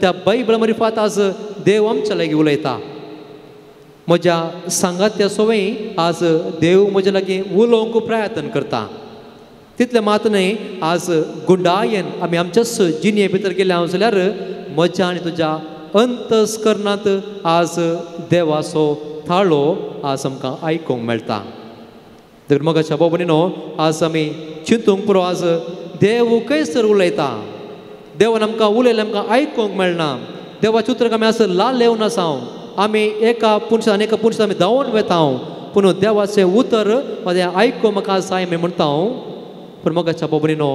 त्या बायबला मारिफात आज देव आमच्या लागीं उलयता. म्हज्या सांगात्या सोवय आज देव म्हज्या लागीं उलोवंक प्रयत्न करता. तितलें मात न्हय आज गुंडायेन आमी आमच्याच जिणये भितर गेले हांव जाल्यार म्हज्या आनी तुज्या अंतस्करणांत आज देवाचो थाळो आज आमकां आयकूंक मेळटा. देखून मगाच्या भाव भयणीनो आज आमी चिंतूंक पुरो आज देव खंयसर उलयता. देवान आमकां उलयलें आमकां आयकूंक मेळना. देवाच्या उतराक आमी आज लाल येवन आसा. आमी एका पुनशान आनी एका पुनशान आमी धांवून वेता पूण देवाचें उतर म्हाजें आयकूंक म्हाका जाय आमी म्हणटा. पूण मगाच्या भाव भयणीनो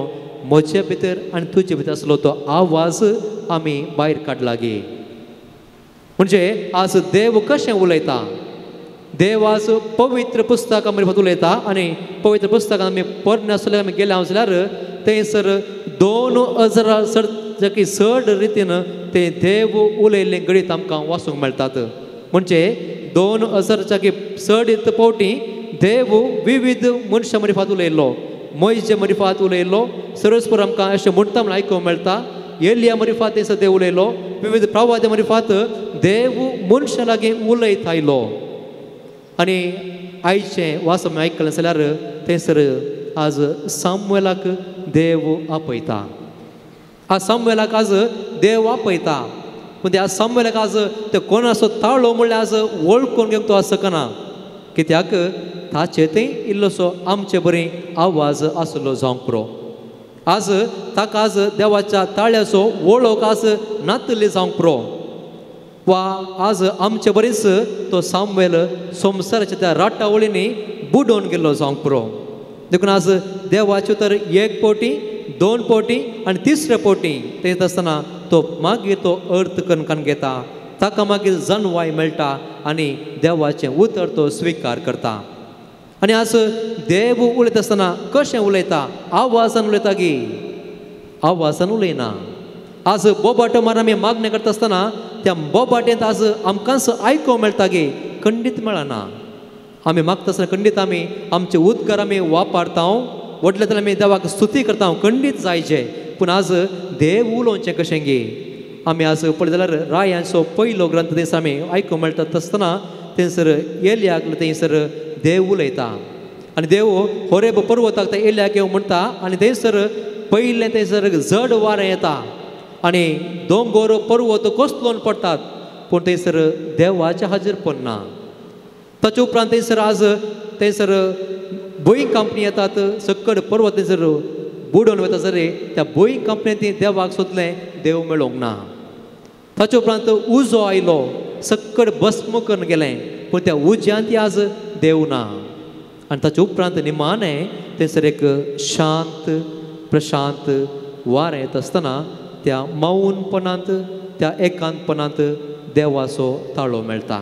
म्हजे भितर आनी तुजे भितर आसलो तो आवाज आमी भायर काडला गे. म्हणजे आज देव कशें उलयता. देव आज पवित्र पुस्तकां मार्फत उलयता आनी पवित्र पुस्तकां आमी पोरणे आसले आमी गेले हांव जाल्यार थंयसर 2000 सर चड रितीन ते देव उलयल्लें गणीत आमकां वाचूंक मेळटात. म्हणजे 2000 चड फावटी देव विविध मनशां मार्फत उलयल्लो. मोयजे मार्फत उलयल्लो सरस्पर आमकां अशें म्हणटा म्हण आयकूंक मेळटा. एलिया मार्फत थंयसर देव उलयलो. विविध प्रवाद्या मार्फत देव मनशां लागीं उलयत आयलो. आनी आयचें वाच आमी आयकलें जाल्यार थंयसर आज सामुएलाक देव आपयता. आज सामुएलाक आज देव आपयता पूण त्या सामुएलाक आज ते कोणाचो ताळो म्हणल्यार आज वळखून घेवंक तो आज शकना कित्याक ताचे थंय इल्लोसो आमचे बरी आवाज आसलो जावंक पुरो. आज ताका आज देवाच्या ताळ्याचो वळख आज नातली जावंक पुरो वा आज आमचे बरीच तो सामुएल संवसाराच्या त्या राटावळींनी बुडोवन गेल्लो जावंक पुरो. देखून आज देवाच्यो तर एक फावटी दोन फावटी आनी तिसरे फावटी ते आसतना तो मागीर तो अर्थ कणकण घेता ताका मागीर जनवाय मेळटा आनी देवाचें उतर तो स्विकार करता. आनी आज देव उलयता आसतना कशें उलयता. आवाजान उलयता गी आवाजान उलयना. आज बोबाटो मार आमी मागणें करता आसतना त्या बोबाटेंत आज आमकांच आयकूंक मेळटा गे खंडीत मेळना. आमी मागता आसतना खंडीत आमी आमचे उदकार आमी वापरता व्हडले जाल्यार आमी देवाक स्तुती करता खंडीत जायचे. पूण आज देव उलोवचें कशें गे. आमी आज पळयत जाल्यार रायांचो पयलो ग्रंथ थंयसर आमी आयकूंक मेळटा आसतना थंयसर एलियाक थंयसर देव उलयता आनी देव होरेब पर्वताक त्या एलियाक येवन म्हणटा आनी थंयसर पयलें थंयसर जड वारें येता आनी दोंगोर पर्वत कोसलोन पडटात पूण थंयसर देवाचें हाजीर पडना. ताचे उपरांत थंयसर आज थंयसर भूंय कंपनी येतात सकड पर्वत थंयसर बुडोवन वता सर त्या भूंय कंपनींत देवाक सोदलें देव मेळोंक ना. ताचे उपरांत उजो आयलो सकड भस्म करून गेलें पूण त्या उज्यांत आज देव ना. आनी ताचे उपरांत निमाणें थंयसर एक शांत प्रशांत वारें येता आसतना त्या मौनपणांत त्या एकांतपणांत देवाचो ताळो मेळटा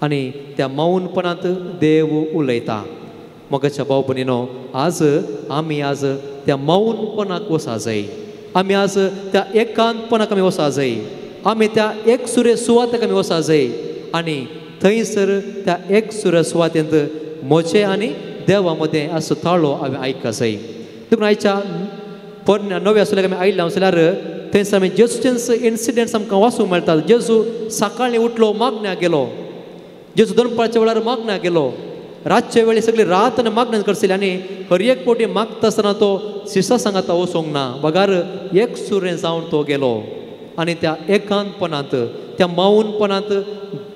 आनी त्या मौनपणांत देव उलयता. मोगाच्या भाव भयणीनो आज आमी आज त्या मौनपणाक वसा जाय. आमी आज त्या एकांतपणाक आमी वसा जाय, आमी त्या एक सुरे सुवातेक आमी वसा जाय आनी थंयसर त्या एक सुरे सुवातेंत म्हजें आनी देवा मदें असो ताळो हांवें आयका जाय. देखून आयच्या पोरण्या नव्या सुल्याक आमी आयिल्ले जाल्यार थंयसर आमी जेजूचेच इन्सिडंट्स आमकां वाचूंक मेळटात. जेजू सकाळीं उठलो मागण्याक गेलो, जेजू दनपारच्या वेळार मागण्याक गेलो, रातच्या वेळी सगळी रात आनी मागण्याक करसली आनी हर एक पोटी मागता आसतना तो शिसा सांगाता वचूंक ना, बगार एक सुरें जावन तो गेलो आनी त्या एकांतपणांत त्या मावनपणांत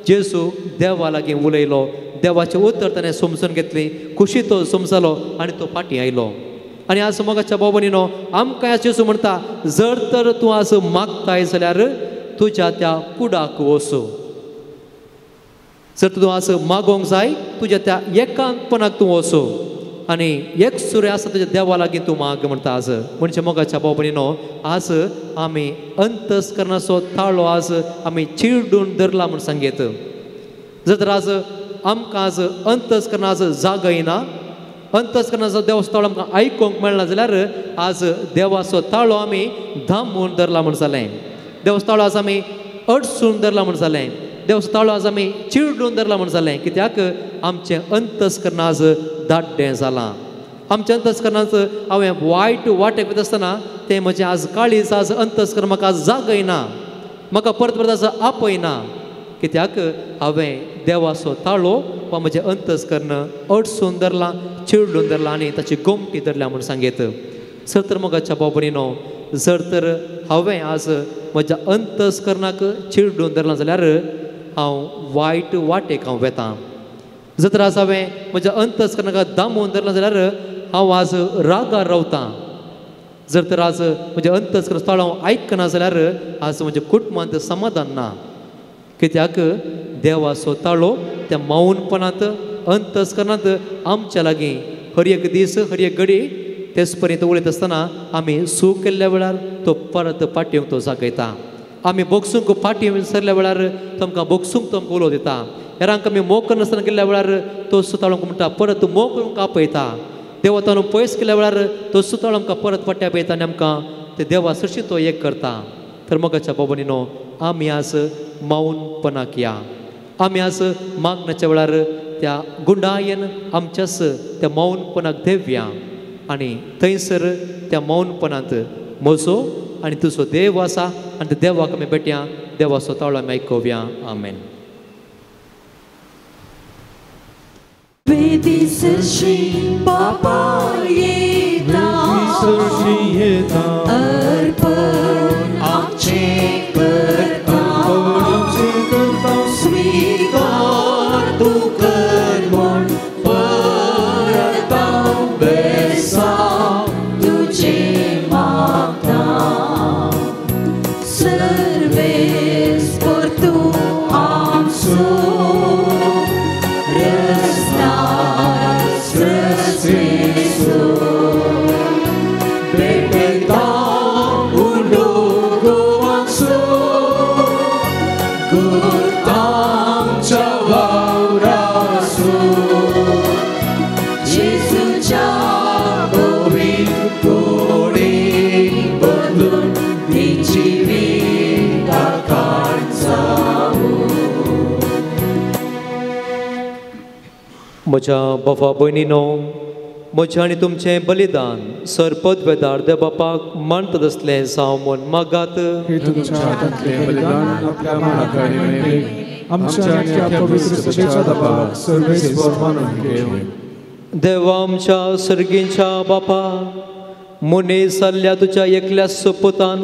जेजू देवा लागीं उलयलो. देवाचें उतर ताणें समजून घेतली, खुशी तो समजलो आनी तो फाटीं आयलो. आनी आज मोगाच्या भाव भयणीनो आमकां आज जेजू म्हणटा जर तर तूं आज मागताय जाल्यार तुज्या त्या कुडाक वचू. जर तूं आज मागोंक जाय तुज्या त्या एकांतपणाक तूं वचू आनी एक सुरें आसा तुज्या देवा लागीं तूं माग म्हणटा आज. म्हणजे मोगाच्या भाव भयणीनो आज आमी अंतस्करणाचो ताळो आज आमी चिरडून धरला म्हूण सांगयत. जर तर आज आमकां आज अंतस्करणा आज जागयना, अंतस्करणाचो देवाचो ताळो आमकां आयकूंक मेळना जाल्यार आज देवाचो ताळो आमी धांबून धरला म्हूण जालें. देवाचो ताळो आज आमी अडसून धरला म्हूण जालें. देवाचो ताळो आज आमी चिरडून धरला म्हूण जालें. कित्याक आमचें अंतस्करण आज दाड्डें जालां. आमच्या अंतस्करणांत हांवें वायट वाटेक वता आसतना तें म्हजें आज काळीज आज अंतस्करण म्हाका आज जागयना, म्हाका परत परत आज आपयना. कित्याक हांवें देवाचो ताळो वा म्हजें अंतस्करण अडसून धरलां, चिरडून धरलां आनी ताची गोमटी धरल्या म्हूण सांगयत. जर तर मोगाच्या भाव भयणीनो जर तर हांवें आज म्हज्या अंतस्करणाक चिरडून धरलां जाल्यार हांव वायट वाटेक हांव वेतां. जर तर आज हांवें म्हज्या अंतस्करणाक दामून धरलां जाल्यार हांव आज रागार रावतां. जर तर आज म्हज्या अंतस्करण ताळो हांव आयकना जाल्यार आज म्हज्या कुटुंबांत समाधान ना. कित्याक देवाचो ताळो त्या मौनपणांत अंतस्करणांत आमच्या लागीं हर एक दीस हर एक घडी तेच पर्यंत उलयत आसतना आमी सूख केल्ल्या वेळार तो परत पाटयेंक तो जागयता. आमी बोगसूंक फाटीं सरल्या वेळार तो आमकां बोगसूंक तो आमकां उलो दिता. हेरांक आमी मोग करनासतना गेल्ल्या वेळार तो सुताळो आमकां म्हणटा परत मोग करूंक आपयता. देवा ताणून पयस केल्या वेळार तो सुताळो आमकां परत फाटी आपयता आनी आमकां ते देवा सरशी तो एक करता. तर मोगाच्या भाव भयणीनो आमी आज मौनपणाक या. आमी आज मागण्याच्या वेळार त्या गुंडायेन आमच्याच त्या मौनपणाक देवया आनी थंयसर त्या मौनपणांत म्हजो आनी तुजो देव आसा आनी त्या देवाक आमी भेटया, देवाचो ताळो आमी आयकुया. आमेन. म्हज्या बाबा भयणीनो म्हजें आनी तुमचें बलिदान सरपद वेदार देव बापाक मानतात आसलें जावं म्हूण मागात. देवा आमच्या सर्गींच्या बापा मनीस जाल्ल्या तुज्या एकल्या सोपुतान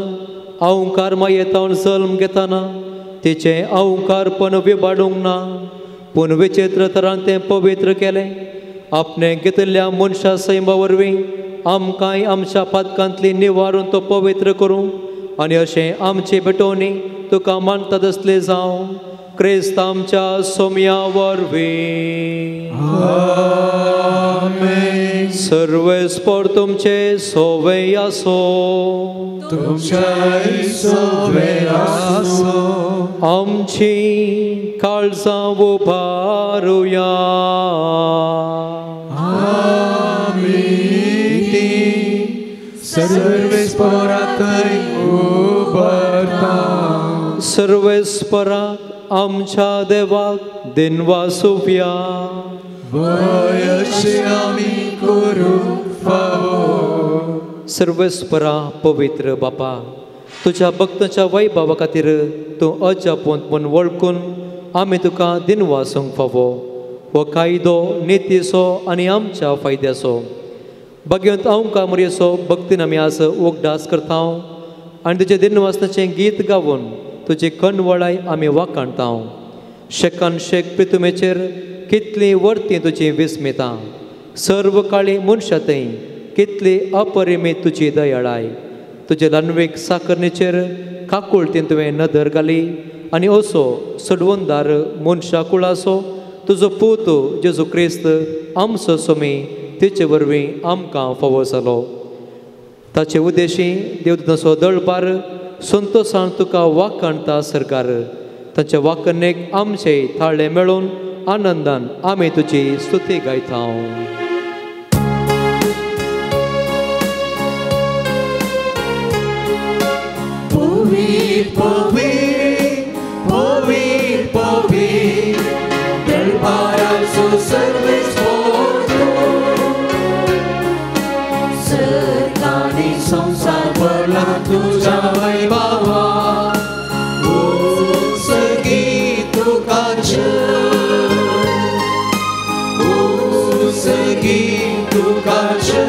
अहंकार मायेतावन जल्म घेताना तिचें अहंकारपण विबाडूंक ना पूण विचित्र तरान तें पवित्र केलें. आपणें घेतिल्ल्या मनशा सैमा वरवीं आमकांय आमच्या पातकांतली निवारून तो पवित्र करूं आनी अशें आमची भेटवणी तुका मानतात आसले जावं क्रिस्त आमच्या सोम्या वरवीं.
आमेन.
सर्वेस्पर तुमचे सोवे आसो.
तुमच्याय सोवे आसो.
आमची काळजां उबारुया.
आमी ती सर्वेस्परा थंय उबारता.
सर्वेस्पराक आमच्या देवाक दिनवासुया.
वय अशें आमी करूंक फावो.
सर्वेस्परा पवित्र बापा, तुज्या भक्ताच्या वैभवा खातीर तूं अजापवंत म्हूण वळखून आमी तुका दिनवासूंक फावो. हो कायदो नितीचो आनी आमच्या फायद्याचो. भाग्यवंत अंका मरयेचो भक्तीन आमी आज उगडास करता आनी तुजें दिनवासनाचें गीत गावन तुजी कणवळाय आमी वाखाणता. शेकान शेक प्रितुमेचेर कितलीं वर्तीं तुजी विस्मितां, सर्व काळी मनशां थंय कितली अपरिमीत तुजी दयाळाय. तुजे ल्हानवेक साकरणेचेर काकुळतीन तुवें नदर घाली आनी असो सडवंदार मनशा कुळाचो तुजो पूत जेजू क्रिस्त आमचो स्वामी तेचे वरवीं आमकां फावो जालो. ताचे उद्देशी देवदूतांचो दळपार संतोसान तुका वाखाणता सरकार. तांच्या वाखणेक आमचे थाळे मेळून आनंदान आमी तुजी स्तुती गायता.
संसार भरला तुझ्या वैभवा, उत्सर्गी तुका जय, उत्सर्गी तुका जय,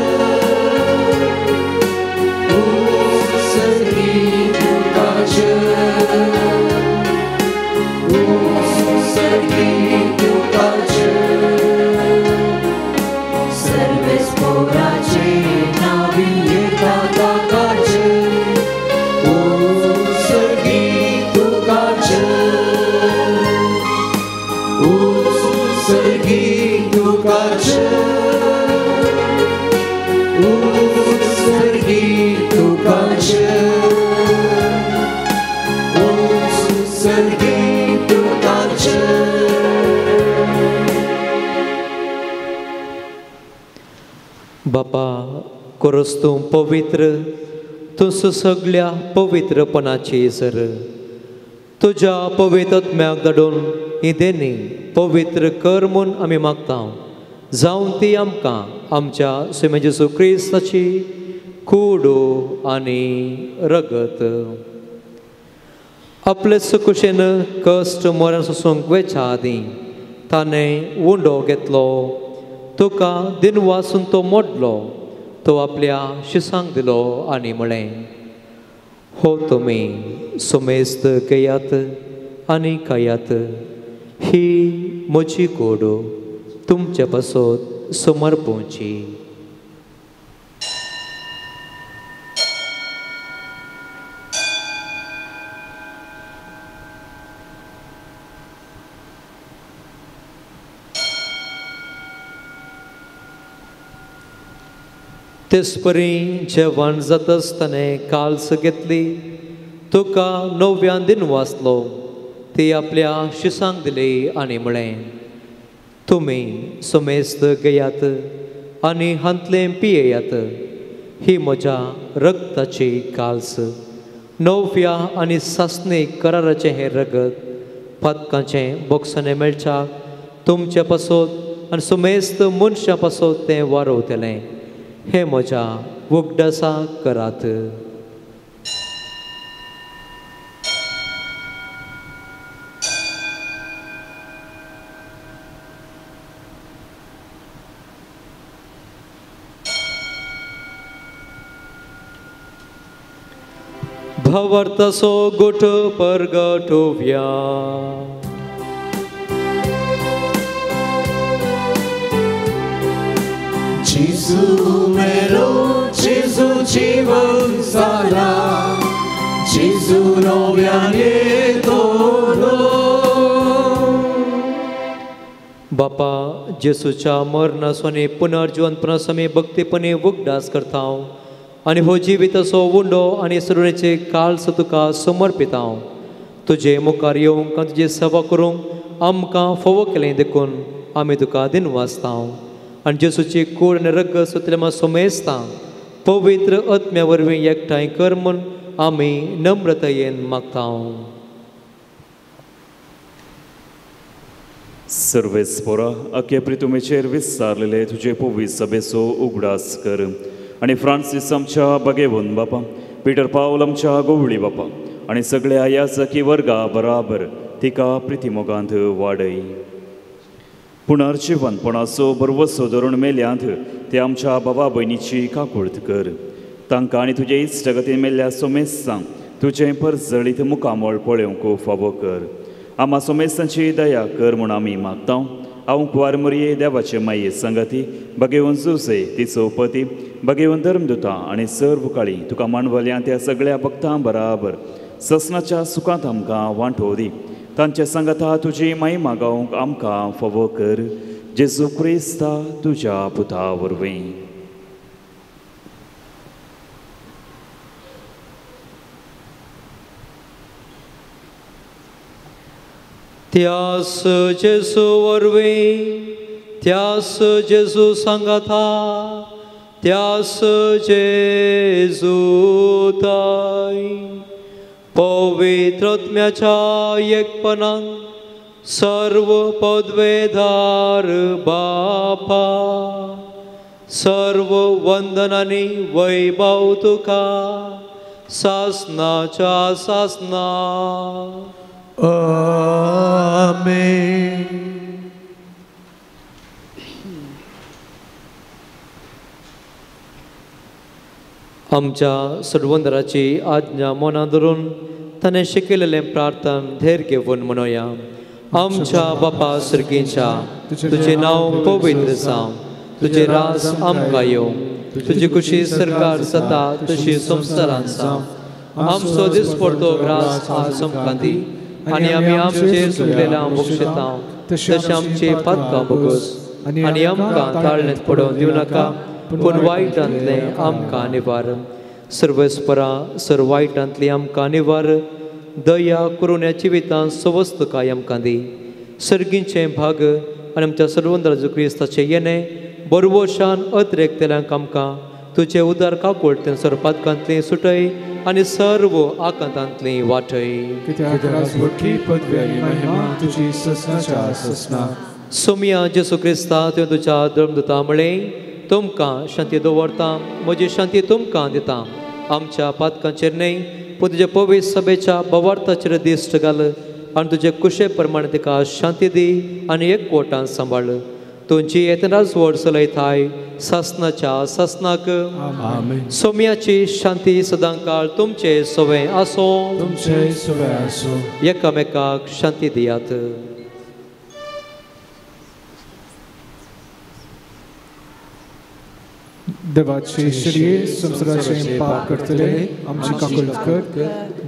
उत्सर्गी तुका जय, उत्सर्गी तुका जय.
सर्वेस्पराचे नावी येता ताकाचे,
उत्सर्गी तुका जय, उत्सर्गी तुका जय, उत्सर्गी तुका जय, उत्सर्गी तुका जय.
बापा, कोरस तूं पवित्र, तूं सगल्या पवित्रपणाची सर. तुज्या पवित्र आत्म्याक धाडून ही देणी पवित्र कर म्हूण आमी मागता. जावन ती आमकां आमच्या स्वामी जेजू क्रिस्ताची कूड आनी रगत. आपले सुकुशेन कश्ट मरण सोसूंक वेच्या आदीं ताणें उंडो घेतलो, तुका दिनवासून तो मोडलो, तो आपल्या शिसांक दिलो आनी म्हळें, हो तुमी सुमेस्त घेयात आनी खायात, ही म्हजी कूड तुमचे पासत समर्पोवची. तेचपरी जेवण जाता आसतना काल्स घेतली, तुका नव्यान दिनवासलो, ती आपल्या शिसांक दिली आनी म्हळें, तुमी समेस्त घेयात आनी हांतलें पियेयात, ही म्हज्या रगताची काल्स, नव्या आनी सासणीक कराराचें हें रगत पातकांचें बोगसणें मेळच्या तुमचे पासत आनी समेस्त मनशां पासत तें वारवतलें. हे म्हज्या उगडासा करात. भावार्थाचो गोठ परगटोवया.
जेजू मेलो, जेजू जीवन जाला, जेजू नव्यान येतलो.
बापा, जेजूच्या मरणाचो आनी पुनर्जिवनपणाचो आमी भक्तीपणी उगडास करता आनी हो जिविताचो उंडो आनी सरुणेचे काल्स तुका समर्पिता. तुजे मुखार येवंक आनी तुजी सेवा करूंक आमकां फावो केलें देखून आमी तुका दिनवासता आनी जेजूची कूड आनी रगत सोतले सोमेस्ता पवित्र आत्म्या वरवीं एकठांय कर म्हूण आमी नम्रतायेन मागता.
सर्वेस्पोरा अख्या प्रितुमेचेर विस्तारलेले तुजे पवित्र सभेचो उगडास कर आनी फ्रांसीस आमच्या बगेवन बापा, पिटर पावल आमच्या गोवळी बापा आनी सगळ्या याजकी वर्गा बराबर तिका प्रितिमोगांत वाडय. पुनर्जिवनपणाचो बरवसो धरून मेल्यांत ते आमच्या बाबा भयणीची काकुळत कर. तांकां आनी तुजे इश्टगतीन मेल्ल्या सोमेस्तांक तुजें परजळीत मुखामळ पळोवंक फावो कर. आमा सोमेस्तांची दया कर म्हूण आमी मागता. हांव कुवार मोरये देवाचे माये संगती बगेवन जुसे तिचो पती बगेवन धर्मदुता आनी सर्व काळी तुका मांडवल्या त्या सगळ्या भक्तां बराबर ससनाच्या सुखांत आमकां वांटो दी. तांचे सांगाता तुजी महिमा गावंक आमकां फावो कर. जेजू क्रिस्ता तुज्या पुता वरवीं.
त्यास जेजू वरवीं, त्यास जेजू सांगाता, त्यास जेजू ताय पवित्र आत्म्याच्या एकपणान सर्व पदवेदार बापा सर्व वंदनांनी वैभव तुका सासनाच्या सासना.
आमेन.
आमच्या सर्वंदराची आज्ञा मनां धरून ताणें शिकयलेलें प्रार्थन धैर्य घेवन म्हणोया. आमच्या बापा सर्गीच्या, तुजें नांव पवित्र जावं, तुजें राज आमकां येवं, तुजी खुशी सरकार जाता तशी संवसारांत जावं. आमचो दिसपडतो ग्रास आज आमकां दी आनी आमी आमचेर चुकलेल्या बक्षिता तशें आमचे पातकां बोगस आनी आमकां ताळणेंत पडोवन दिवं नाका, पूण वायटांतलें आमकां निवार. सर्वेस्परा सर वायटांतली आमकां निवार. दया करून ह्या जिवितांत सवस्तकाय आमकां दी. सर्गींचें भाग आनी आमच्या सर्वंदराजू क्रिस्ताचें येणें बरवशान अतिरेकतल्यांक आमकां तुजे उदार काकुळटेन सरपातकांतली सुटय आनी सर्व आकांतांतली वाटय. सोमिया जेसू क्रिस्ता तुवें तुज्या धर्मदुता म्हळें, तुमकां शांती दवरता, म्हजी शांती तुमकां दिता. आमच्या पातकांचेर न्हय पूण तुज्या पवित्र सभेच्या बवार्थाचेर दिश्ट घाल आनी तुजे कुशे प्रमाणे तिका शांती दी आनी एकवटान सांबाळ. तुमची येतनाच व्हड चलयताय सासनाच्या सासनाक. सोम्याची शांती सदांकाळ तुमचे सवे आसो.
तुमचे सवे आसो.
एकामेकाक शांती दियात.
देवाचे शरीर संवसाराचे पाप करतले आमची काकुळट कर.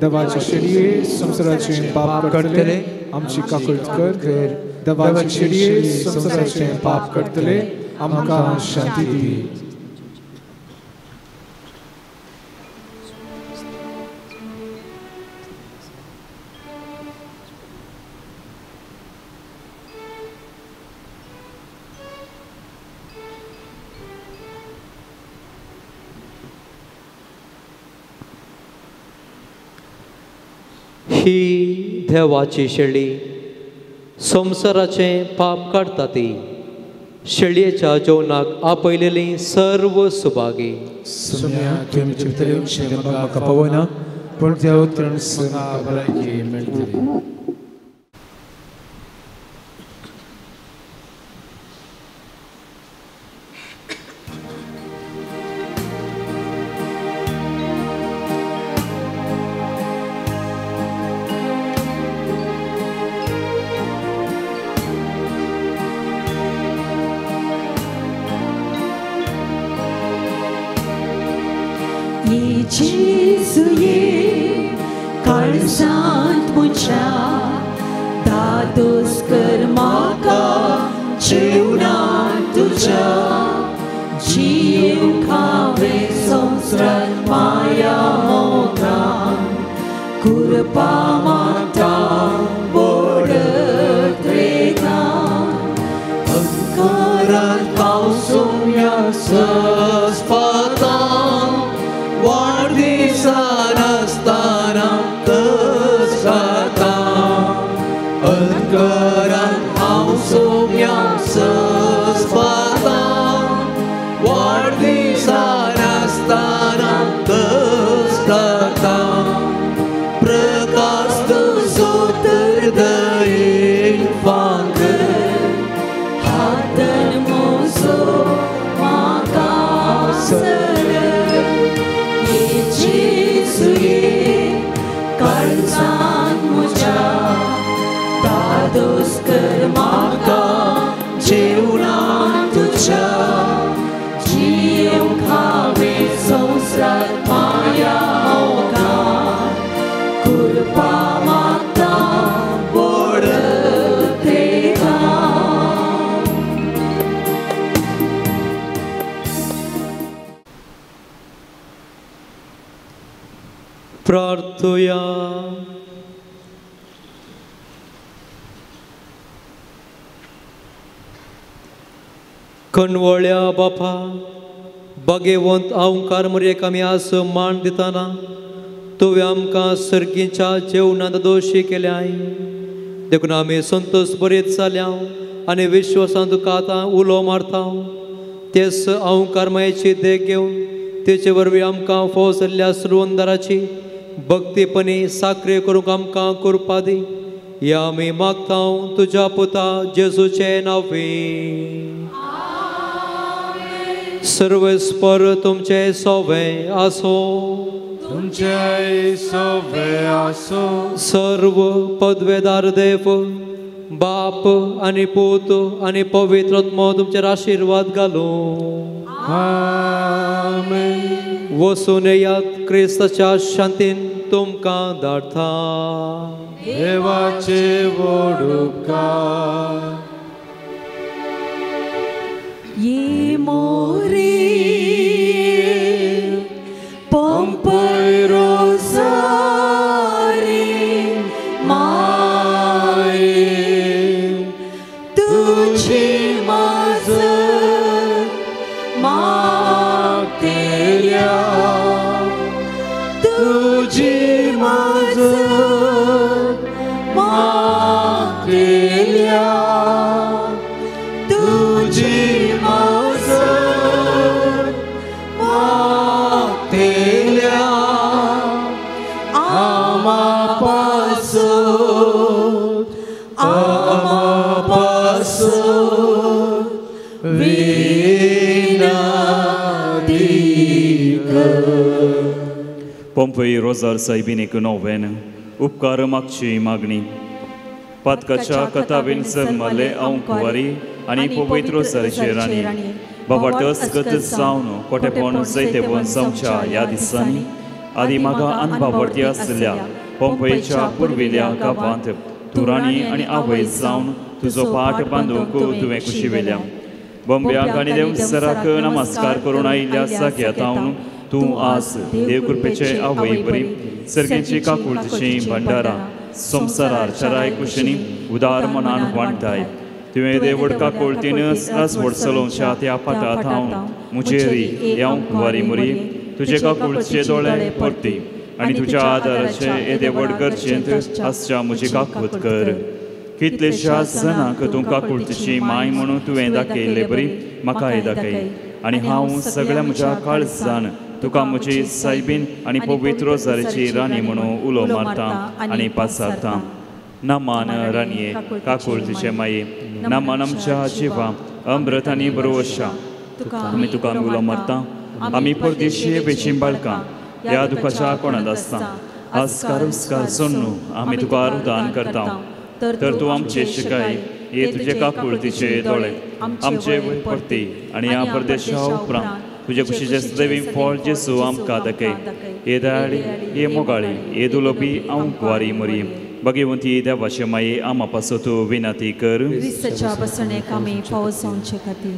देवाचे शरीर संवसाराचे पाप करतले आमची काकुळट कर. देवाचे शरीर संवसाराचे पाप करतले आमकां शांती दी.
ही देवाची शेळी संवसाराचें पाप काडटा ती. शेळयेच्या जेवणाक आपयलेली सर्व सुभागी.
पूण त्या उतरान भलायकी मेळटली.
Saspatam हांगासर ये जेजू ये काळजान म्हज्या दादोस कर म्हाका जेवणान तुज्या जियेवंक हांवें संवसारांत माया मोगान कृपा मागता व्हड देवा.
प्रार्थुया. कणवळ्या बापा बागेवंत अहंकार मरयेक आमी आज मान दितना तुवें आमकां सर्गीच्या जेवणांत दोशी केल्याय देखून आमी संतोश बरीत जाल्या आनी विश्वासान तुका आतां उलो मारता. तेच अहंकार मायेची देख घेवन तेचे वरवीं आमकां फावो जाल्ल्या सुरवंदराची भक्तीपणी साक्रिय करूंक आमकां कृपा दी. ह्या आमी मागता तुज्या पुता जेजूचे नांवे. सर्वेस्पर तुमचे सोवे आसो.
तुमचे सोवे आसो.
सर्व पदवेदार देव बाप आनी पूत आनी पवित्र आत्मो तुमचेर आशिर्वाद घालूं.
आमेन.
वसून येयात क्रिस्ताच्या शांतीन तुमकां धाडटा.
देवाचे व्हड उपकार.
ये मोरे पोंपय रोजारी माये तुझी मजत मागतेल्या तुझी मजत मागतेल्या तुझी मजत मागतेल्या आमा पासून आमा पासून विनती कर.
पोंपय रोजार सायबिनीक नोवेन उपकार मागची मागणी. पातकाच्या कथाबीन जल्मले हांव कुवारी आनी पवित्र रोजारीचे राणी बाबार्थ अस्गत जावन कोटेपण जैतेपण जावच्या ह्या दिसांनी आदी म्हाका अनबावर्ती आसल्या पोंपयच्या पुर्विल्ल्या गांवांत तूं राणी आनी आवय जावन तुजो पाट बांदूंक तुवें कुशी व्हेल्या. बंब्याक आनी देवसराक नमस्कार करून आयिल्ल्या जाग्यात हांव तूं आज देवकृपेचे आवय बरी सर्गेची काकुळतीची भंडारा संवसारार चराय कुशनी उदार मनान वांटाय. तुवें देवड काकुळतीन राजवड चलोवच्या त्या पाटांत हांव मुजेरी ह्या कुवारी मुरी तुजे काकुळतीचे दोळे परती आनी तुज्या आदाराचे येदे व्हड गरजेंत आसच्या म्हजी काकूत कर. कितलेश्या जणांक तूं काकुळतीची माय म्हणून तुवें दाखयल्ले बरी म्हाकाय दाखय आनी हांव सगळ्या म्हज्या काळजान तुका म्हजी सायबीन आनी पवित्र रोजारीची राणी म्हणून उलो मारता आनी पासारता. नमान राणये काकुळतीचे माये नमान आमच्या जिवा अमृत आनी बरोवशा आमी तुका उलो मारता. आमी परदेशी वेचीं बाळकां ह्या दुखाच्या कोणांत आसता आजकार उस्कार सोडून आमी तुका रुदान करता. तर तूं आमचे शिकाय हे तुजे काकुळतीचे दोळे आमचे वयर परती आनी ह्या परदेशा उपरांत तुजे कुशीचे सदैवी फळ जेसू आमकां दाखय. हे दयाळी हे मोगाळी हे दुलोबी हांव कुवारी मोरी भगवंती देवाचे माये आमा पासत विनंती कर.
क्रिस्ताच्या बसणेक आमी फावो जावचे खातीर.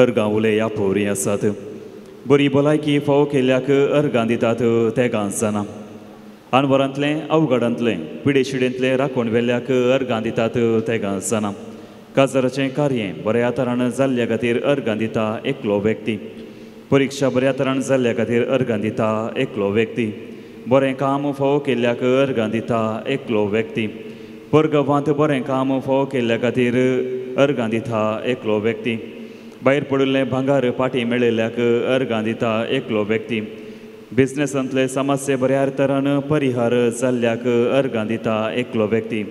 अर्गां उले ह्या पोवरी आसात. बरी भलायकी फावो केल्ल्याक अर्गां दितात तेगां जाणा. आनवरांतलें अवघडांतलें पिडेशिडेंतलें राखून व्हेल्ल्याक अर्गां दितात तेगां जाणा. काजाराचें कार्य बऱ्या तरान जाल्ल्या खातीर अर्गां दिता एकलो व्यक्ती. परिक्षा बऱ्या तरान जाल्ल्या खातीर अर्गां दिता एकलो व्यक्ती. बरें काम फावो केल्ल्याक अर्गां दिता एकलो व्यक्ती. परगांवांत बरें काम फावो केल्ल्या खातीर अर्गां दिता एकलो व्यक्ती. भायर पडिल्लें भांगर पाटी मेळिल्ल्याक अर्गां दिता एकलो व्यक्ती. बिजनेसांतले समस्ये बऱ्या तरान परिहार जाल्ल्याक अर्गां दिता एकलो व्यक्ती.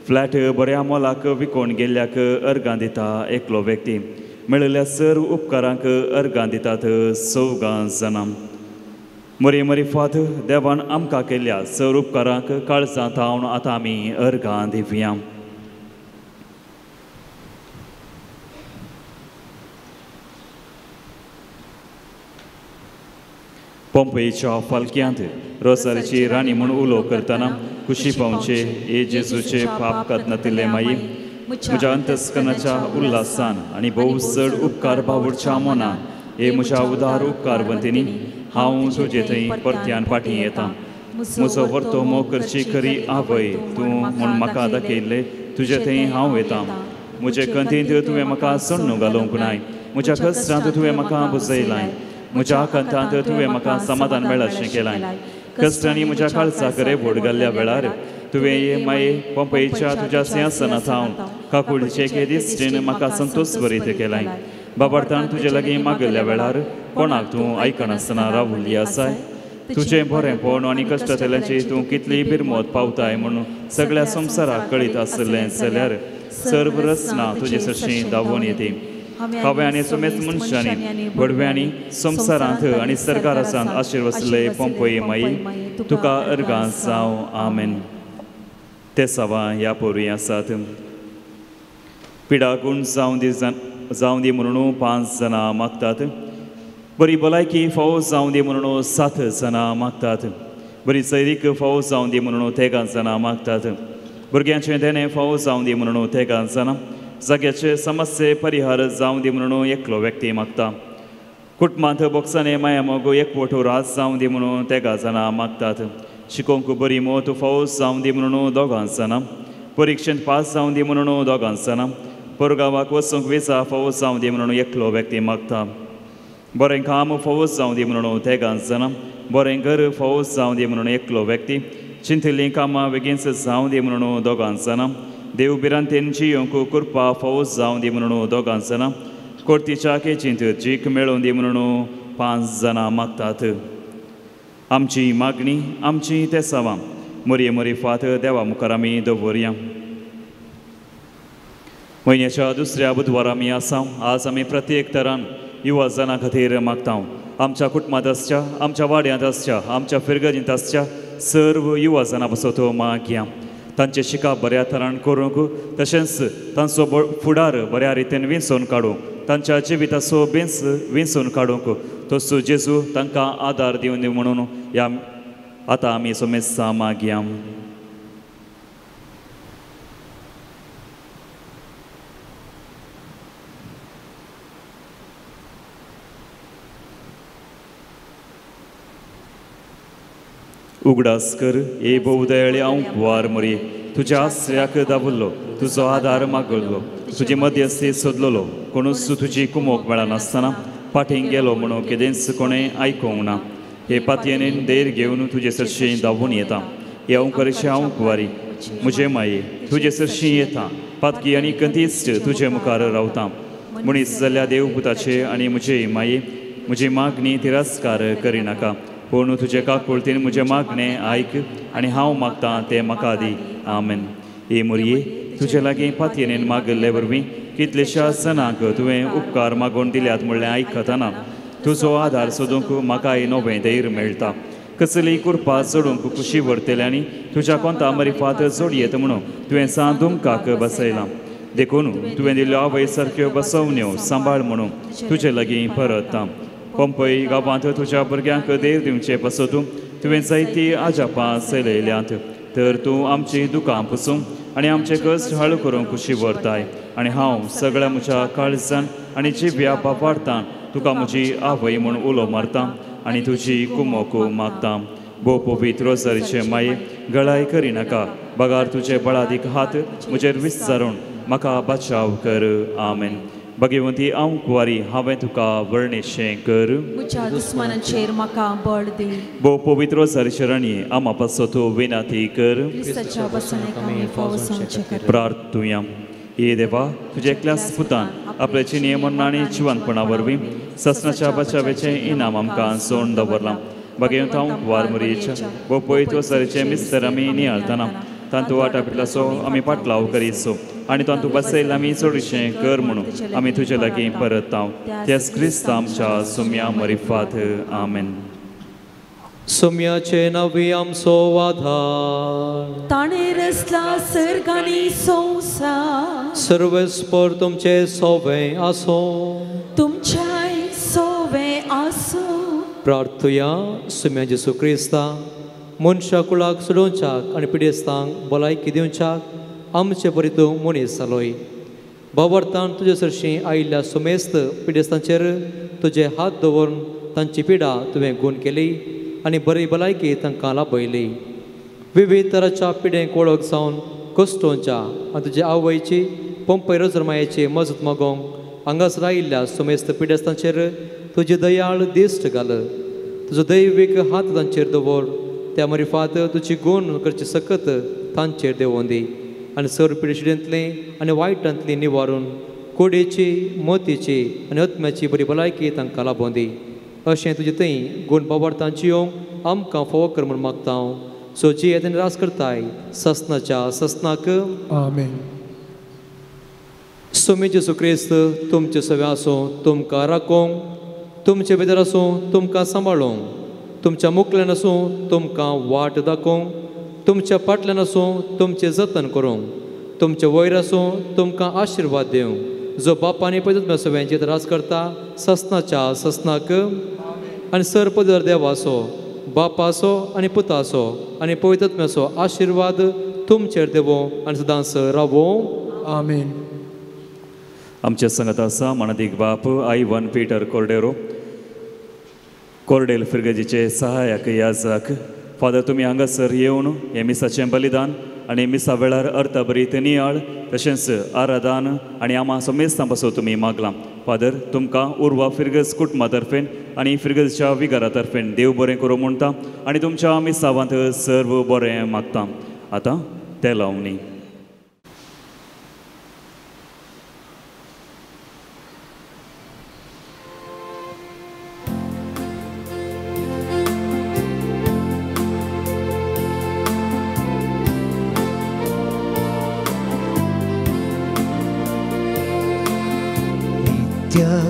फ्लॅट बऱ्या मोलाक विकून गेल्ल्याक अर्गां दिता एकलो व्यक्ती. मेळिल्ल्या सर्व उपकारांक अर्गां दितात चवगां जाणां. मरी मरी फात देवान आमकां केल्ल्या सर्व उपकारांक काळजां थावन आतां आमी अर्गां दिवया. पंपईच्या फालक्यांत रोजारीची राणी म्हूण उलो करतना खुशी पावचे हे जेजूचे पाप कातनातिल्ले माई, म्हज्या अंतस्कनाच्या उल्हासान आनी भोव चड उपकार बावडच्या मनान हे म्हज्या उदार उपकार वंतीनी हांव तुजे थंय परत्यान फाटीं येता. म्हजो व्हरतो मोग करची खरी आवय तूं म्हूण म्हाका दाखयल्ले तुजे थंय हांव येता. म्हजे कंतींत तुवें म्हाका सोडणू घालूंक नाय, म्हज्या कश्टांत तुवें म्हाका बुजयलाय, म्हज्या आकांतांत तुवें म्हाका समाधान मेळशें केलां. कश्टांनी म्हज्या काळजाक रेबोड घाल्ल्या वेळार तुवें हे माये पंपईच्या तुज्या सिंहासना थावन काकुळीचे एके दिश्टीन म्हाका संतोश बरीत केलाय. बाबार्थान तुजे लागीं मागल्ल्या वेळार कोणाक तूं आयकनासतना रावुल्ली आसाय. तुजें बरेंपण आनी कश्टांतल्याची तूं कितली बिरमत पावताय म्हणून सगळ्या संवसाराक कळीत आसलें जाल्यार सर्व रचना तुजे सरशीं धांवून येती. हांवें आनी सुमेस्त मनशांनी भडव्यांनी संवसारांत आनी सरकारासांत आशिर्वसले पंपई माई, तुका अर्गां जावं. आमेन. ते सवा ह्या पोरवी आसात. पिडा गुण जावं दी जावं दी म्हणून 5 जाणां मागतात. बरी भलायकी फावो जावं दी म्हणून 7 जाणां मागतात. बरी सैरीक फावो जावं दी म्हणून 13 जाणां मागतात. भुरग्यांचें देणें फावो जावं दी म्हणून 13 जाणां. जाग्याचे समस्ये परिहार जावं दी म्हणून एकलो व्यक्ती मागता. कुटुंबांत बोक्सांनी माया मोग एकवट राज जावं दी म्हणून 13 जाणां मागतात. शिकोवंक बरी मोत फावो जावं दी म्हणून 2 जाणां. परिक्षेंत पास जावं दी म्हणून 2 जाणां. परगांवाक वचूंक विजा फावो जावं दी म्हणून एकलो व्यक्ती मागता. बरें काम फावो जावं दी म्हणून 13 जाणां. बरें घर फावो जावं दी म्हणून एकलो व्यक्ती. चिंतिल्लीं कामां बेगीनच जावं दी म्हणून 2 जाणां. देव भिरांतेन जियोंक कृपा फावो जावं दी म्हणून 2 जाणां. कोर्तीच्या केचींत जीक मेळोवन दी म्हणून 5 जाणां मागतात. आमची मागणी आमची तेसावां मोरये मोरी फात देवा मुखार आमी दवरया. म्हयन्याच्या दुसऱ्या बुधवारा आमी आसा. आज आमी प्रत्येक तरान युवा जाणां खातीर मागता. आमच्या कुटुंबांत आसच्या, आमच्या वाड्यांत आसच्या, आमच्या फिरगजींत आसच्या सर्व युवा जाणां पासत मागया. तांचें शिकप बऱ्या तरान करूंक तशेंच तांचो फुडार बऱ्या रितीन विंचोवन काडूंक, तांच्या जिविताचो बेंस विंचोवन काडूंक तसो जेजू तांकां आदार दिवन दी म्हणून ह्या आतां आमी सोमेस्तां मागया. उगडास कर हे भोवदयाळी हांव कुवार मरी, तुज्या आसऱ्याक दाबल्लो, तुजो आदार मागल्लो, तुजी मध्यस्थी सोदलेलो, कोणूच तुजी कुमोक मेळनासतना फाटीं गेलो म्हणून कितेंच कोणें आयकूंक ना. हे पातयेन देर घेवन तुजे सरशीं धांवून येता. हे हांव करचें हांव कुवारी म्हजे माये तुजे सरशीं येता. पातकी आनी कंतीच तुजे मुखार रावता. मनीस जाल्ल्या देवपुताचे आनी म्हजे माये म्हजी मागणी तिरस्कार करिनाका, पूण तुजे काकुळतीन म्हजें मागणें आयक आनी हांव मागतां तें म्हाका दी. आमेन. हे मोरये तुजे लागीं पातयेन मागिल्ले वरवीं कितलेश्या जाणांक तुवें उपकार मागून दिल्यात म्हणलें आयकतना तुजो आदार सोदूंक म्हाकाय नवें धैर्य मेळटा. कसलीय कृपा चडूंक खुशी व्हरतले आनी तुज्या कोंता मरिफात जोडयेत म्हणून तुवें सांदुमकाक बसयलां. देखून तुवें दिल्ल्यो आवय सारक्यो बसवण्यो सांबाळ म्हणून तुजे लागीं परतता. पंपय गांवांत तुज्या भुरग्यांक देर दिवचे पासत तुवें जायतीं आजापां चलयल्यांत, तर तूं आमचीं दुकां पुसूंक आनी आमचे कश्ट हळू करूंक खुशी व्हरताय. आनी हांव सगळ्या म्हज्या काळजान आनी जिव्या बापाडतां तुका म्हजी आवय म्हूण उलो मारता आनी तुजी कुमोक मागता. भोव पवित्र रोजारीचे माये गळाय करिनाका, बगार तुजे बळादीक हात म्हजेर विस्तारून म्हाका बचाव कर. आमेन. भगवंती हांव कुवारी हांवें तुका वर्णेशें कर.
म्हज्या दुस्मानाचेर म्हाका बळ दी.
भोव पवित्र रोजारीचे राणी आमा पासत विनंती कर. प्रार्थुया. हे देवा तुज्या एकल्याच पुतान आपल्या चिन्ह मरण आनी जिवनपणा वरवीं ससनाच्या बचावेचें इनाम आमकां सोण दवरलां. भगवंत हांव कुवार मोरयेच्या भोव पवित्र रोजारीचें मिस्तर आमी नियाळतना तांतू वाटापिटलाचो आमी पाटलाव करीसो. आनी तातूंत बसयला आमी चडशें कर म्हणून आमी तुजे लागीं परत त्यास क्रिस्त आमच्या सुम्या मरिफात. आमेन.
सुम्याचे नवी आमचो आधार
ताणें रचला सर्ग आनी संवसार.
सर्वेस्पर तुमचे सोवे आसूं
तुमच्याय सोवे आसूं.
प्रार्थुया. सुम्या जेसू क्रिस्ता मनशा कुळाक सोडोवच्याक आनी पिडेस्तांक भलायकी दिवच्याक आमचे बरी तूं मनीस जालोय. बाबर्थान तुजे सरशीं आयिल्ल्या सुमेस्त पिडेस्तांचेर तुजे हात दवरून तांची पिडा तुवें गूण केली आनी बरी भलायकी तांकां लाभयली. विविध तराच्या पिडेंक वळख जावन कश्टोंच्या आनी तुजे आवयची पंपय रोजरमायेची मजत मागोवंक हांगासर आयिल्ल्या सुमेस्त पिडेस्तांचेर तुजी दयाळ दिश्ट घाल. तुजो दैवीक हात तांचेर दवर. त्या मरिफात तुजी गूण करची सकत तांचेर देंवोवन दी आनी सर पिडेशिडेंतली आनी वायटांतली निवारून कोडेची मोतीची आनी आत्म्याची बरी भलायकी तांकां लाभोवन दी. अशें तुजे थंय गूण बाबार्थान जियोंक आमकां फावो कर म्हूण मागता हांव. सो जी येतनी रास करताय ससनाच्या ससनाक.
आमेन.
सोमी जेसू क्रिस्त तुमचे सवे आसूं तुमकां राखोवंक तुमचे भितर आसूं तुमकां सांबाळूंक तुमच्या मुखल्यान आसूं तुमकां वाट दाखोवंक तुमच्या फाटल्यान आसूं तुमचें जतन करूंक तुमचे वयर आसूं तुमकां आशिर्वाद दिवंक जो बापानी पयत सगळ्यांचे रास करता ससनाच्या ससनाक. आनी सर पदर देवाचो बापाचो आनी पुताचो आनी पवित्र आशिर्वाद तुमचेर देवो आनी सदांच रावो.
आमेन.
आमच्या संगत आसा मानादीक बाप आयवन पीटर कोर्डेरो कोर्डेल फिर्गजीचे सहायक याजक. फादर तुमी हांगासर येवन हें मिसाचें बलिदान आनी मिसा वेळार अर्थभरीत नियाळ तशेंच आराधन आनी आमा समेस्तां पासून तुमी मागलां. फादर तुमकां उर्वा फिर्गज कुटुंबा तर्फेन आनी फिर्गजच्या विगारा तर्फेन देव बरें करूं म्हणटा आनी तुमच्या मिसावांत सर्व बरें मागता. आतां तें लावणी.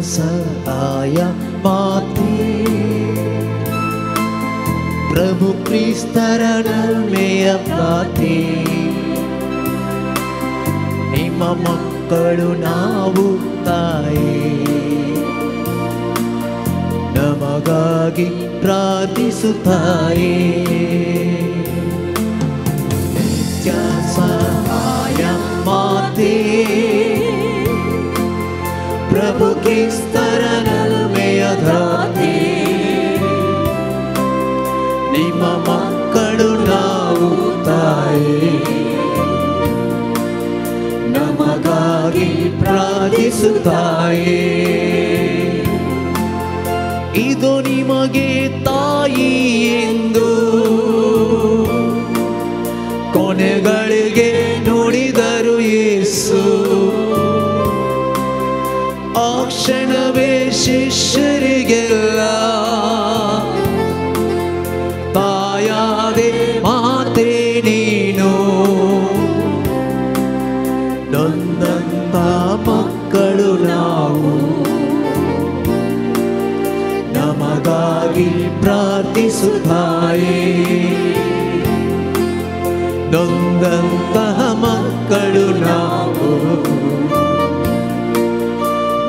सहाय माते प्रभु क्रिस्तर ನಲ್ಮೆಯ ದಾತೆ ನಿಮ್ಮ ಮಕ್ಕಳು ನಾವು ತಾಯೇ ನಮಗಾಗಿ ಪ್ರಾರ್ಥಿಸುತ್ತಾಯೇ. ನಿತ್ಯ ಸಹಾಯ ಮಾತೆ ಪ್ರಭು ಕ್ರಿಸ್ತರ ನಲ್ಮೆಯ ದಾತೆ ನಿಮ್ಮ ಮಕ್ಕಳು ನಾವು ತಾಯೇ ನಮಗಾಗಿ ಪ್ರಾರ್ಥಿಸುತ್ತಾಯೇ. ಇದು ನಿಮಗೆ ತಾಯಿ ಎಂದು ಕೊನೆಗಳಿಗೆ ನುಡಿದರು ಯೇಸು. ಆ ಕ್ಷಣವೇ ಶಿಷ್ಯರಿಗೆಲ್ಲ ತಾಯಾದೆ ಮಾತೆ ನೀನು ನೊಂದಂತ ಮಕ್ಕಳು ನಾವು ನಮಗಾಗಿ ಪ್ರಾರ್ಥಿಸುತ್ತಾಯೇ. ನೊಂದಂತಹ ಮಕ್ಕಳು ನಾವು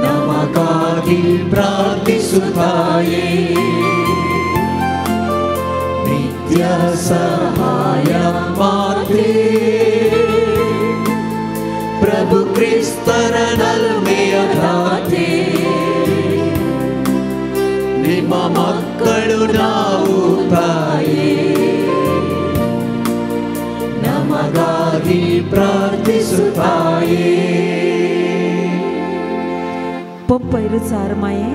ನಮಗಾಗಿ ಪ್ರಾರ್ಥಿಸುತ್ತಾಯೇ. ನಿತ್ಯ ಸಹಾಯ ಮಾತೆ ಪ್ರಭು ಕ್ರಿಸ್ತರ ನಲ್ಮೆಯ ದಾತೆ ನಿಮ್ಮ ಮಕ್ಕಳು ನಾವು ತಾಯೇ ನಮಗಾಗಿ ಪ್ರಾರ್ಥಿಸುತ್ತಾಯೇ.
पंपय रुचार माये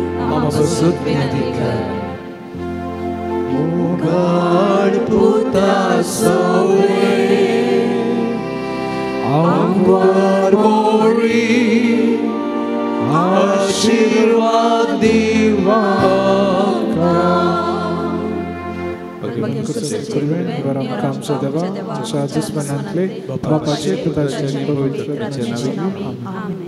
मोगाळ पुता सवे आंगवार मोरी आशीर्वाद दिवाका
आमच्या देवा, आमच्या दुस्मनांतले बापाचे, पुताचे आनी पवित्र आत्म्याच्या नांवान. आमेन.